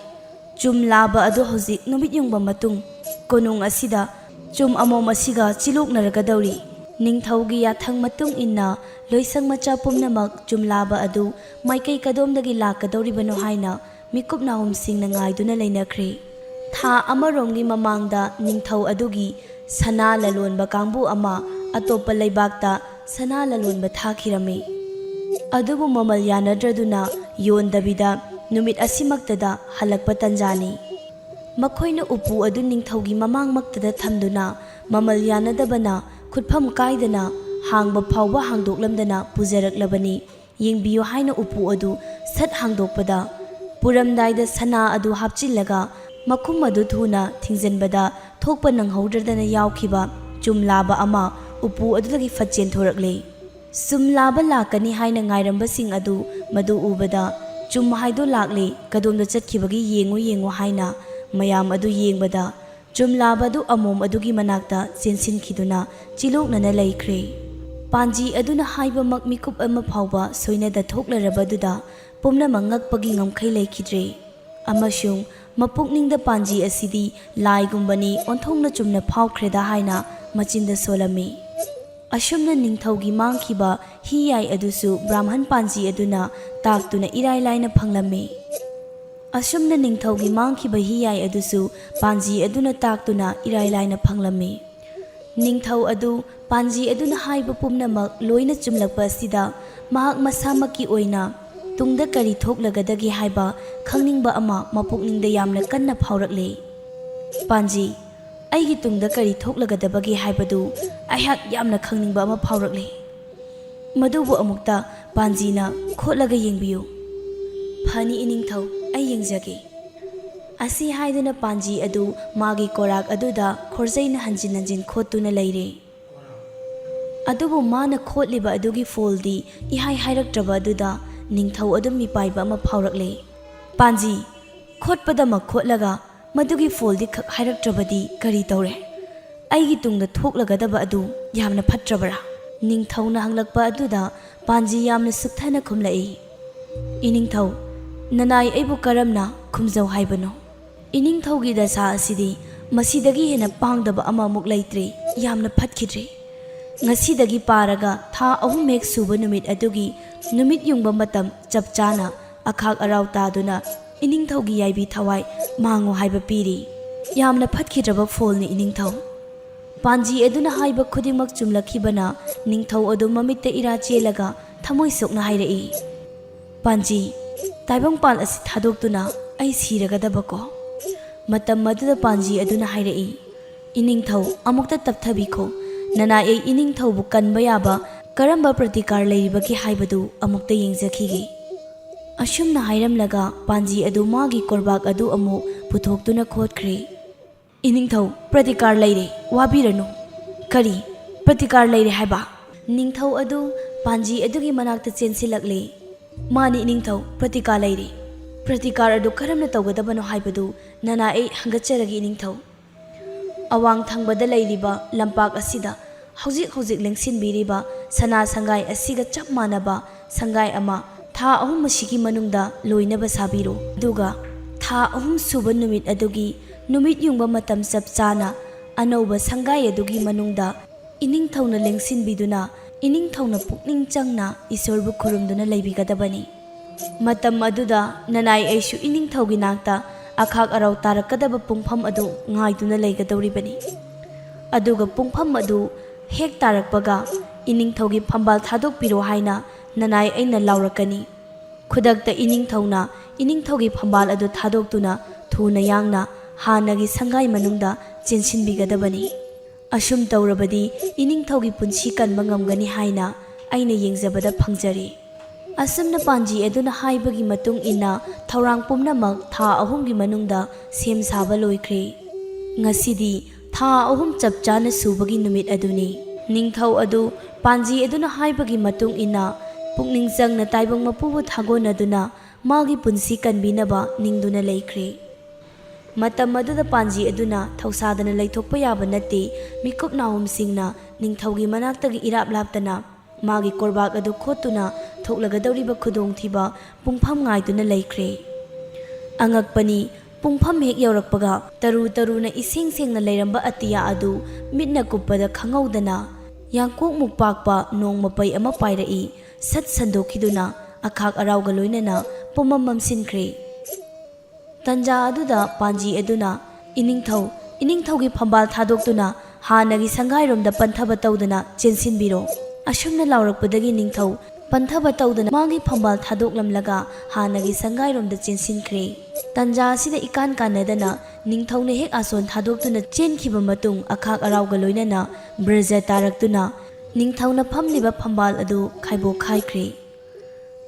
ꯆꯨꯝ ꯂꯥꯕ ꯑꯗꯨ ꯍꯧꯖꯤꯛ ꯅꯨꯃꯤꯠ ꯌꯨꯡꯕ ꯃꯇꯨꯡ ꯀꯣꯅꯨꯡ ꯑꯁꯤꯗ ꯆꯨꯝ ꯑꯃꯣꯝ ꯑꯁꯤꯒ ꯆꯤꯂꯣꯛꯅꯔꯒꯗꯧꯔꯤ꯫ ꯅꯤꯡꯊꯧꯒꯤ ꯌꯥꯊꯪ ꯃꯇꯨꯡ ꯏꯟꯅ ꯂꯣꯏꯁꯪ ꯃꯆꯥ ꯄꯨꯝꯅꯃꯛ ꯆꯨꯝ ꯂꯥꯕ ꯑꯗꯨ ꯃꯥꯏꯀꯩ ꯀꯗꯣꯝꯗꯒꯤ ꯂꯥꯛꯀꯗꯧꯔꯤꯕꯅꯣ ꯍꯥꯏꯅ ꯃꯤꯀꯨꯞ ꯅꯥꯍꯨꯝꯁꯤꯡꯅ ꯉꯥꯏꯗꯨꯅ ꯂꯩꯅꯈ꯭ꯔꯦ꯫ ꯊꯥ ꯑꯃꯔꯣꯝꯒꯤ ꯃꯃꯥꯡꯗ ꯅꯤꯡꯊꯧ ꯑꯗꯨꯒꯤ ꯁꯅꯥ ꯂꯂꯣꯟꯕ ꯀꯥꯡꯕꯨ ꯑꯃ ꯑꯇꯣꯞꯄ ꯂꯩꯕꯥꯛꯇ ꯁꯅꯥ ꯂꯂꯣꯟꯕ ꯊꯥꯈꯤꯔꯝꯃꯤ꯫ ꯑꯗꯨꯕꯨ ꯃꯃꯜ ꯌꯥꯅꯗ꯭ꯔꯗꯨꯅ ꯌꯣꯟꯗꯕꯤꯗ ꯅꯨꯃꯤꯠ ꯑꯁꯤꯃꯛꯇꯗ ꯍꯜꯂꯛꯄ ꯇꯟꯖꯥꯅꯤ꯫ ꯃꯈꯣꯏꯅ ꯎꯄꯨ ꯑꯗꯨ ꯅꯤꯡꯊꯧꯒꯤ ꯃꯃꯥꯡꯃꯛꯇꯗ ꯊꯝꯗꯨꯅ ꯃꯃꯜ ꯌꯥꯅꯗꯕꯅ ꯈꯨꯠꯐꯝ ꯀꯥꯏꯗꯅ ꯍꯥꯡꯕ ꯐꯥꯎꯕ ꯍꯥꯡꯗꯣꯛꯂꯝꯗꯅ ꯄꯨꯖꯔꯛꯂꯕꯅꯤ꯫ ꯌꯦꯡꯕꯤꯌꯨ" ꯍꯥꯏꯅ ꯎꯄꯨ ꯑꯗꯨ ꯁꯠ ꯍꯥꯡꯗꯣꯛꯄꯗ, ꯄꯨꯔꯝꯗꯥꯏꯗ ꯁꯅꯥ ꯑꯗꯨ ꯍꯥꯞꯆꯤꯜꯂꯒ ꯃꯈꯨꯝ ꯑꯗꯨ ꯊꯨꯅ ꯊꯤꯡꯖꯤꯟꯕꯗ ꯊꯣꯛꯄ ꯅꯪꯍꯧꯗ꯭ꯔꯗꯅ ꯌꯥꯎꯈꯤꯕ ꯆꯨꯝ ꯂꯥꯕ ꯑꯃ ꯎꯄꯨ ꯑꯗꯨꯗꯒꯤ ꯐꯠ ꯆꯦꯟꯊꯣꯔꯛꯂꯦ꯫ ꯆꯨꯝ ꯂꯥꯕ ꯂꯥꯛꯀꯅꯤ ꯍꯥꯏꯅ ꯉꯥꯏꯔꯝꯕꯁꯤꯡ ꯑꯗꯨ ꯃꯗꯨ ꯎꯕꯗ, "ꯆꯨꯝ ꯍꯥꯏꯗꯣ ꯂꯥꯛꯂꯦ, ꯀꯗꯣꯝꯗ ꯆꯠꯈꯤꯕꯒꯦ ꯌꯦꯡꯉꯨ ꯌꯦꯡꯉꯨ" ꯍꯥꯏꯅ ꯃꯌꯥꯝ ꯑꯗꯨ ꯌꯦꯡꯕꯗ, ꯆꯨꯝ ꯂꯥꯕ ꯑꯗꯨ ꯑꯃꯣꯝ ꯑꯗꯨꯒꯤ ꯃꯅꯥꯛꯇ ꯆꯦꯟꯁꯤꯟꯈꯤꯗꯨꯅ ꯆꯤꯂꯣꯛꯅꯅ ꯂꯩꯈ꯭ꯔꯦ꯫ ꯄꯥꯟꯖꯤ ꯑꯗꯨꯅ ꯍꯥꯏꯕꯃꯛ ꯃꯤꯀꯨꯞ ꯑꯃ ꯐꯥꯎꯕ ꯁꯣꯏꯅꯗ ꯊꯣꯛꯂꯔꯕꯗꯨꯗ ꯄꯨꯝꯅꯃꯛ ꯉꯛꯄꯒꯤ ꯉꯝꯈꯩ ꯂꯩꯈꯤꯗ꯭ꯔꯦ꯫ ꯑꯃꯁꯨꯡ ꯃꯄꯨꯛꯅꯤꯡꯗ ꯄꯥꯟꯖꯤ ꯑꯁꯤꯗꯤ ꯂꯥꯏꯒꯨꯝꯕꯅꯤ, ꯑꯣꯟꯊꯣꯛꯅ ꯆꯨꯝꯅ ꯐꯥꯎꯈ꯭ꯔꯦꯗ ꯍꯥꯏꯅ ꯃꯆꯤꯟꯗ ꯁꯣꯜꯂꯝꯃꯤ꯫ ꯑꯁꯨꯝꯅ ꯅꯤꯡꯊꯧꯒꯤ ꯃꯥꯡꯈꯤꯕ ꯍꯤꯌꯥꯏ ꯑꯗꯨꯁꯨ ꯕ꯭ꯔꯥꯍꯃꯟ ꯄꯥꯟꯖꯤ ꯑꯗꯨꯅ ꯇꯥꯛꯇꯨꯅ ꯏꯔꯥꯏ ꯂꯥꯏꯅ ꯐꯪꯂꯝꯃꯤ꯫ ꯑꯁꯨꯝꯅ ꯅꯤꯡꯊꯧꯒꯤ ꯃꯥꯡꯈꯤꯕ ꯍꯤꯌꯥꯏ ꯑꯗꯨꯁꯨ ꯄꯥꯟꯖꯤ ꯑꯗꯨꯅ ꯇꯥꯛꯇꯨꯅ ꯏꯔꯥꯏ ꯂꯥꯏꯅ ꯐꯪꯂꯝꯃꯤ꯫ ꯅꯤꯡꯊꯧ ꯑꯗꯨ ꯄꯥꯟꯖꯤ ꯑꯗꯨꯅ ꯍꯥꯏꯕ ꯄꯨꯝꯅꯃꯛ ꯂꯣꯏꯅ ꯆꯨꯝꯂꯛꯄ ꯑꯁꯤꯗ ꯃꯍꯥꯛ ꯃꯁꯥꯃꯛꯀꯤ ꯑꯣꯏꯅ ꯇꯨꯡꯗ ꯀꯔꯤ ꯊꯣꯛꯂꯒꯗꯒꯦ ꯍꯥꯏꯕ ꯈꯪꯅꯤꯡꯕ ꯑꯃ ꯃꯄꯨꯛꯅꯤꯡꯗ ꯌꯥꯝꯅ ꯀꯟꯅ ꯐꯥꯎꯔꯛꯂꯦ꯫ "ꯄꯥꯟꯖꯤ, ꯑꯩꯒꯤ ꯇꯨꯡꯗ ꯀꯔꯤ ꯊꯣꯛꯂꯒꯗꯕꯒꯦ ꯍꯥꯏꯕꯗꯨ ꯑꯩꯍꯥꯛ ꯌꯥꯝꯅ ꯈꯪꯅꯤꯡꯕ ꯑꯃ ꯐꯥꯎꯔꯛꯂꯦ꯫ ꯃꯗꯨꯕꯨ ꯑꯃꯨꯛꯇ ꯄꯥꯟꯖꯤꯅ ꯈꯣꯠꯂꯒ ꯌꯦꯡꯕꯤꯌꯨ"꯫ "ꯐꯅꯤ ꯏꯅꯤꯡꯊꯧ, ꯑꯩ ꯌꯦꯡꯖꯒꯦ"꯫ ꯑꯁꯤ ꯍꯥꯏꯗꯨꯅ ꯄꯥꯟꯖꯤ ꯑꯗꯨ ꯃꯥꯒꯤ ꯀꯣꯔꯥꯛ ꯑꯗꯨꯗ ꯈꯣꯔꯖꯩꯅ ꯍꯟꯖꯤꯟ ꯍꯟꯖꯤꯟ ꯈꯣꯠꯇꯨꯅ ꯂꯩꯔꯦ꯫ ꯑꯗꯨꯕꯨ ꯃꯥꯅ ꯈꯣꯠꯂꯤꯕ ꯑꯗꯨꯒꯤ ꯐꯣꯜꯗꯤ ꯏꯍꯥꯏ ꯍꯥꯏꯔꯛꯇ꯭ꯔꯕ ꯑꯗꯨꯗ ꯅꯤꯡꯊꯧ ꯑꯗꯨ ꯃꯤꯄꯥꯏꯕ ꯑꯃ ꯐꯥꯎꯔꯛꯂꯦ꯫ "ꯄꯥꯟꯖꯤ, ꯈꯣꯠꯄꯗꯃꯛ ꯈꯣꯠꯂꯒ ꯃꯗꯨꯒꯤ ꯐꯣꯜꯗꯤ ꯈꯛ ꯍꯥꯏꯔꯛꯇ꯭ꯔꯕꯗꯤ ꯀꯔꯤ ꯇꯧꯔꯦ? ꯑꯩꯒꯤ ꯇꯨꯡꯗ ꯊꯣꯛꯂꯒꯗꯕ ꯑꯗꯨ ꯌꯥꯝꯅ ꯐꯠꯇ꯭ꯔꯕꯔꯥ?" ꯅꯤꯡꯊꯧꯅ ꯍꯪꯂꯛꯄ ꯑꯗꯨꯗ ꯄꯥꯟꯖꯤ ꯌꯥꯝꯅ ꯁꯨꯛꯊꯅ ꯈꯨꯝꯂꯛꯏ, "ꯏꯅꯤꯡꯊꯧ, ꯅꯅꯥꯏ ꯑꯩꯕꯨ ꯀꯔꯝꯅ ꯈꯨꯝꯖꯧ ꯍꯥꯏꯕꯅꯣ? ꯏꯅꯤꯡꯊꯧꯒꯤ ꯗꯁꯥ ꯑꯁꯤꯗꯤ ꯃꯁꯤꯗꯒꯤ ꯍꯦꯟꯅ ꯄꯥꯡꯗꯕ ꯑꯃꯃꯨꯛ ꯂꯩꯇ꯭ꯔꯦ꯫ ꯌꯥꯝꯅ ꯐꯠꯈꯤꯗ꯭ꯔꯦ꯫ ꯉꯁꯤꯗꯒꯤ ꯄꯥꯔꯒ ꯊꯥ ꯑꯍꯨꯝ ꯍꯦꯛ ꯁꯨꯕ ꯅꯨꯃꯤꯠ ꯑꯗꯨꯒꯤ ꯅꯨꯃꯤꯠ ꯌꯨꯡꯕ ꯃꯇꯝ ꯆꯞ ꯆꯥꯅ ꯑꯈꯥꯛ ꯑꯔꯥꯎ ꯇꯥꯗꯨꯅ ꯏꯅꯤꯡꯊꯧꯒꯤ ꯌꯥꯏꯕꯤ ꯊꯋꯥꯏ ꯃꯥꯡꯉꯨ ꯍꯥꯏꯕ ꯄꯤꯔꯤ꯫ ꯌꯥꯝꯅ ꯐꯠꯈꯤꯗ꯭ꯔꯕ ꯐꯣꯜꯅꯤ, ꯏꯅꯤꯡꯊꯧ꯫" ꯄꯥꯟꯖꯤ ꯑꯗꯨꯅ ꯍꯥꯏꯕ ꯈꯨꯗꯤꯡꯃꯛ ꯆꯨꯝꯂꯛꯈꯤꯕꯅ ꯅꯤꯡꯊꯧ ꯑꯗꯨ ꯃꯃꯤꯠꯇ ꯏꯔꯥ ꯆꯦꯜꯂꯒ ꯊꯃꯣꯏ ꯁꯣꯛꯅ ꯍꯥꯏꯔꯛꯏ, "ꯄꯥꯟꯖꯤ, ꯇꯥꯏꯕꯪꯄꯥꯜ ꯑꯁꯤ ꯊꯥꯗꯣꯛꯇꯨꯅ ꯑꯩ ꯁꯤꯔꯒꯗꯕꯀꯣ?" ꯃꯇꯝ ꯑꯗꯨꯗ ꯄꯥꯟꯖꯤ ꯑꯗꯨꯅ ꯍꯥꯏꯔꯛꯏ, "ꯏꯅꯤꯡꯊꯧ, ꯑꯃꯨꯛꯇ ꯇꯞꯊꯕꯤꯈꯣ꯫ ꯅꯅꯥꯏ ꯑꯩ ꯏꯅꯤꯡꯊꯧꯕꯨ ꯀꯟꯕ ꯌꯥꯕ ꯀꯔꯝꯕ ꯄ꯭ꯔꯇꯤꯀꯥꯔ ꯂꯩꯔꯤꯕꯒꯦ ꯍꯥꯏꯕꯗꯨ ꯑꯃꯨꯛꯇ ꯌꯦꯡꯖꯈꯤꯒꯦ꯫" ꯑꯁꯨꯝꯅ ꯍꯥꯏꯔꯝꯂꯒ ꯄꯥꯟꯖꯤ ꯑꯗꯨ ꯃꯥꯒꯤ ꯀꯣꯔꯕꯥꯛ ꯑꯗꯨ ꯑꯃꯨꯛ ꯄꯨꯊꯣꯛꯇꯨꯅ ꯈꯣꯠꯈ꯭ꯔꯦ꯫ "ꯏꯅꯤꯡꯊꯧ, ꯄ꯭ꯔꯇꯤꯀꯥꯔ ꯂꯩꯔꯦ, ꯋꯥꯕꯤꯔꯅꯨ꯫" "ꯀꯔꯤ? ꯄ꯭ꯔꯇꯤꯀꯥꯔ ꯂꯩꯔꯦ ꯍꯥꯏꯕ?" ꯅꯤꯡꯊꯧ ꯑꯗꯨ ꯄꯥꯟꯖꯤ ꯑꯗꯨꯒꯤ ꯃꯅꯥꯛꯇ ꯆꯦꯟꯁꯤꯜꯂꯛꯂꯦ꯫ "ꯃꯥꯅꯤ ꯏꯅꯤꯡꯊꯧ, ꯄ꯭ꯔꯇꯤꯀꯥꯔ ꯂꯩꯔꯦ꯫" "ꯄ꯭ꯔꯇꯤꯀꯥꯔ ꯑꯗꯨ ꯀꯔꯝꯅ ꯇꯧꯒꯗꯕꯅꯣ ꯍꯥꯏꯕꯗꯨ ꯅꯅꯥꯏ ꯑꯩ ꯍꯪꯒꯠꯆꯔꯒꯦ, ꯏꯅꯤꯡꯊꯧ꯫ ꯑꯋꯥꯡ ꯊꯪꯕꯗ ꯂꯩꯔꯤꯕ ꯂꯝꯄꯥꯛ ꯑꯁꯤꯗ ꯍꯧꯖꯤꯛ ꯍꯧꯖꯤꯛ ꯂꯦꯡꯁꯤꯟꯕꯤꯔꯤꯕ ꯁꯅꯥ ꯁꯪꯒꯥꯏ ꯑꯁꯤꯒ ꯆꯞ ꯃꯥꯟꯅꯕ ꯁꯪꯒꯥꯏ ꯑꯃ ꯊꯥ ꯑꯍꯨꯝ ꯑꯁꯤꯒꯤ ꯃꯅꯨꯡꯗ ꯂꯣꯏꯅꯕ ꯁꯥꯕꯤꯔꯣ꯫ ꯑꯗꯨꯒ ꯊꯥ ꯑꯍꯨꯝ ꯁꯨꯕ ꯅꯨꯃꯤꯠ ꯑꯗꯨꯒꯤ ꯅꯨꯃꯤꯠ ꯌꯨꯡꯕ ꯃꯇꯝ ꯆꯞ ꯆꯥꯅ ꯑꯅꯧꯕ ꯁꯪꯒꯥꯏ ꯑꯗꯨꯒꯤ ꯃꯅꯨꯡꯗ ꯏꯅꯤꯡꯊꯧꯅ ꯂꯦꯡꯁꯤꯟꯕꯤꯗꯨꯅ ꯏꯅꯤꯡꯊꯧꯅ ꯄꯨꯛꯅꯤꯡ ꯆꯪꯅ ꯏꯁꯣꯔꯕꯨ ꯈꯨꯔꯨꯝꯗꯨꯅ ꯂꯩꯕꯤꯒꯗꯕꯅꯤ꯫ ꯃꯇꯝ ꯑꯗꯨꯗ ꯅꯅꯥꯏ ꯑꯩꯁꯨ ꯏꯅꯤꯡꯊꯧꯒꯤ ꯅꯥꯛꯇ ꯑꯈꯥꯛ ꯑꯔꯥꯎ ꯇꯥꯔꯛꯀꯗꯕ ꯄꯨꯡꯐꯝ ꯑꯗꯨ ꯉꯥꯏꯗꯨꯅ ꯂꯩꯒꯗꯧꯔꯤꯕꯅꯤ꯫ ꯑꯗꯨꯒ ꯄꯨꯡꯐꯝ ꯑꯗꯨ ꯍꯦꯛ ꯇꯥꯔꯛꯄꯒ ꯏꯅꯤꯡꯊꯧꯒꯤ ꯐꯝꯕꯥꯜ ꯊꯥꯗꯣꯛꯄꯤꯔꯣ ꯍꯥꯏꯅ ꯅꯅꯥꯏ ꯑꯩꯅ ꯂꯥꯎꯔꯛꯀꯅꯤ꯫ ꯈꯨꯗꯛꯇ ꯏꯅꯤꯡꯊꯧꯅ ꯏꯅꯤꯡꯊꯧꯒꯤ ꯐꯝꯕꯥꯜ ꯑꯗꯨ ꯊꯥꯗꯣꯛꯇꯨꯅ ꯊꯨꯅ ꯌꯥꯡꯅ ꯍꯥꯟꯅꯒꯤ ꯁꯪꯒꯥꯏ ꯃꯅꯨꯡꯗ ꯆꯦꯟꯁꯤꯟꯕꯤꯒꯗꯕꯅꯤ꯫ ꯑꯁꯨꯝ ꯇꯧꯔꯕꯗꯤ ꯏꯅꯤꯡꯊꯧꯒꯤ ꯄꯨꯟꯁꯤ ꯀꯟꯕ ꯉꯝꯒꯅꯤ ꯍꯥꯏꯅ ꯑꯩꯅ ꯌꯦꯡꯖꯕꯗ ꯐꯪꯖꯔꯦ꯫ ꯑꯁꯨꯝꯅ ꯄꯥꯟꯖꯤ ꯑꯗꯨꯅ ꯍꯥꯏꯕꯒꯤ ꯃꯇꯨꯡ ꯏꯟꯅ ꯊꯧꯔꯥꯡ ꯄꯨꯝꯅꯃꯛ ꯊꯥ ꯑꯍꯨꯝꯒꯤ ꯃꯅꯨꯡꯗ ꯁꯦꯝ ꯁꯥꯕ ꯂꯣꯏꯈ꯭ꯔꯦ꯫ ꯉꯁꯤꯗꯤ ꯊꯥ ꯑꯍꯨꯝ ꯆꯞ ꯆꯥꯅ ꯁꯨꯕꯒꯤ ꯅꯨꯃꯤꯠ ꯑꯗꯨꯅꯤ꯫ ꯅꯤꯡꯊꯧ ꯑꯗꯨ ꯄꯥꯟꯖꯤ ꯑꯗꯨꯅ ꯍꯥꯏꯕꯒꯤ ꯃꯇꯨꯡ ꯏꯟꯅ ꯄꯨꯛꯅꯤꯡ ꯆꯪꯅ ꯇꯥꯏꯕꯪ ꯃꯄꯨꯕꯨ ꯊꯥꯒꯣꯟꯅꯗꯨꯅ ꯃꯥꯒꯤ ꯄꯨꯟꯁꯤ ꯀꯟꯕꯤꯅꯕ ꯅꯤꯡꯗꯨꯅ ꯂꯩꯈ꯭ꯔꯦ꯫ ꯃꯇꯝ ꯑꯗꯨꯗ ꯄꯥꯟꯖꯤ ꯑꯗꯨꯅ ꯊꯧꯁꯥꯗꯅ ꯂꯩꯊꯣꯛꯄ ꯌꯥꯕ ꯅꯠꯇꯦ꯫ ꯃꯤꯀꯨꯞ ꯅꯥꯍꯨꯝꯁꯤꯡꯅ ꯅꯤꯡꯊꯧꯒꯤ ꯃꯅꯥꯛꯇꯒꯤ ꯏꯔꯥꯞ ꯂꯥꯞꯇꯅ ꯃꯥꯒꯤ ꯀꯣꯔꯕꯥꯛ ꯑꯗꯨ ꯈꯣꯠꯇꯨꯅ ꯊꯣꯛꯂꯒꯗꯧꯔꯤꯕ ꯈꯨꯗꯣꯡꯊꯤꯕ ꯄꯨꯡꯐꯝ ꯉꯥꯏꯗꯨꯅ ꯂꯩꯈ꯭ꯔꯦ꯫ ꯑꯉꯛꯄꯅꯤ, ꯄꯨꯡꯐꯝ ꯍꯦꯛ ꯌꯧꯔꯛꯄꯒ ꯇꯔꯨ ꯇꯔꯨꯅ ꯏꯁꯦꯡ ꯁꯦꯡꯅ ꯂꯩꯔꯝꯕ ꯑꯇꯤꯌꯥ ꯑꯗꯨ ꯃꯤꯠꯅ ꯀꯨꯞꯄꯗ ꯈꯪꯍꯧꯗꯅ ꯌꯥꯡꯀꯣꯛꯃꯨꯛ ꯄꯥꯛꯄ ꯅꯣꯡ ꯃꯄꯩ ꯑꯃ ꯄꯥꯏꯔꯛꯏ꯫ ꯁꯠ ꯁꯟꯗꯣꯛꯈꯤꯗꯨꯅ ꯑꯈꯥꯛ ꯑꯔꯥꯎꯒ ꯂꯣꯏꯅꯅ ꯄꯨꯝꯃꯝ ꯃꯝꯁꯤꯟꯈ꯭ꯔꯦ꯫ ꯇꯟꯖꯥ ꯑꯗꯨꯗ ꯄꯥꯟꯖꯤ ꯑꯗꯨꯅ, "ꯏꯅꯤꯡꯊꯧ, ꯏꯅꯤꯡꯊꯧꯒꯤ ꯐꯝꯕꯥꯜ ꯊꯥꯗꯣꯛꯇꯨꯅ ꯍꯥꯟꯅꯒꯤ ꯁꯪꯒꯥꯏꯔꯣꯝꯗ ꯄꯟꯊꯕ ꯇꯧꯗꯅ ꯆꯦꯟꯁꯤꯟꯕꯤꯔꯣ꯫" ꯑꯁꯨꯝꯅ ꯂꯥꯎꯔꯛꯄꯗꯒꯤ ꯅꯤꯡꯊꯧ ꯄꯟꯊꯕ ꯇꯧꯗꯅ ꯃꯥꯒꯤ ꯐꯝꯕꯥꯜ ꯊꯥꯗꯣꯛꯂꯝꯂꯒ ꯍꯥꯟꯅꯒꯤ ꯁꯪꯒꯥꯏꯔꯣꯝꯗ ꯆꯦꯟꯁꯤꯟꯈ꯭ꯔꯦ꯫ ꯇꯟꯖꯥ ꯑꯁꯤꯗ ꯏꯀꯥꯟ ꯀꯥꯟꯅꯗꯅ ꯅꯤꯡꯊꯧꯅ ꯍꯦꯛ ꯑꯥꯁꯣꯟ ꯊꯥꯗꯣꯛꯇꯨꯅ ꯆꯦꯟꯈꯤꯕ ꯃꯇꯨꯡ ꯑꯈꯥꯛ ꯑꯔꯥꯎꯒ ꯂꯣꯏꯅꯅ ꯕ꯭ꯔꯖ ꯇꯥꯔꯛꯇꯨꯅ ꯅꯤꯡꯊꯧꯅ ꯐꯝꯂꯤꯕ ꯐꯝꯕꯥꯜ ꯑꯗꯨ ꯈꯥꯏꯕꯣꯛ ꯈꯥꯏꯈ꯭ꯔꯦ꯫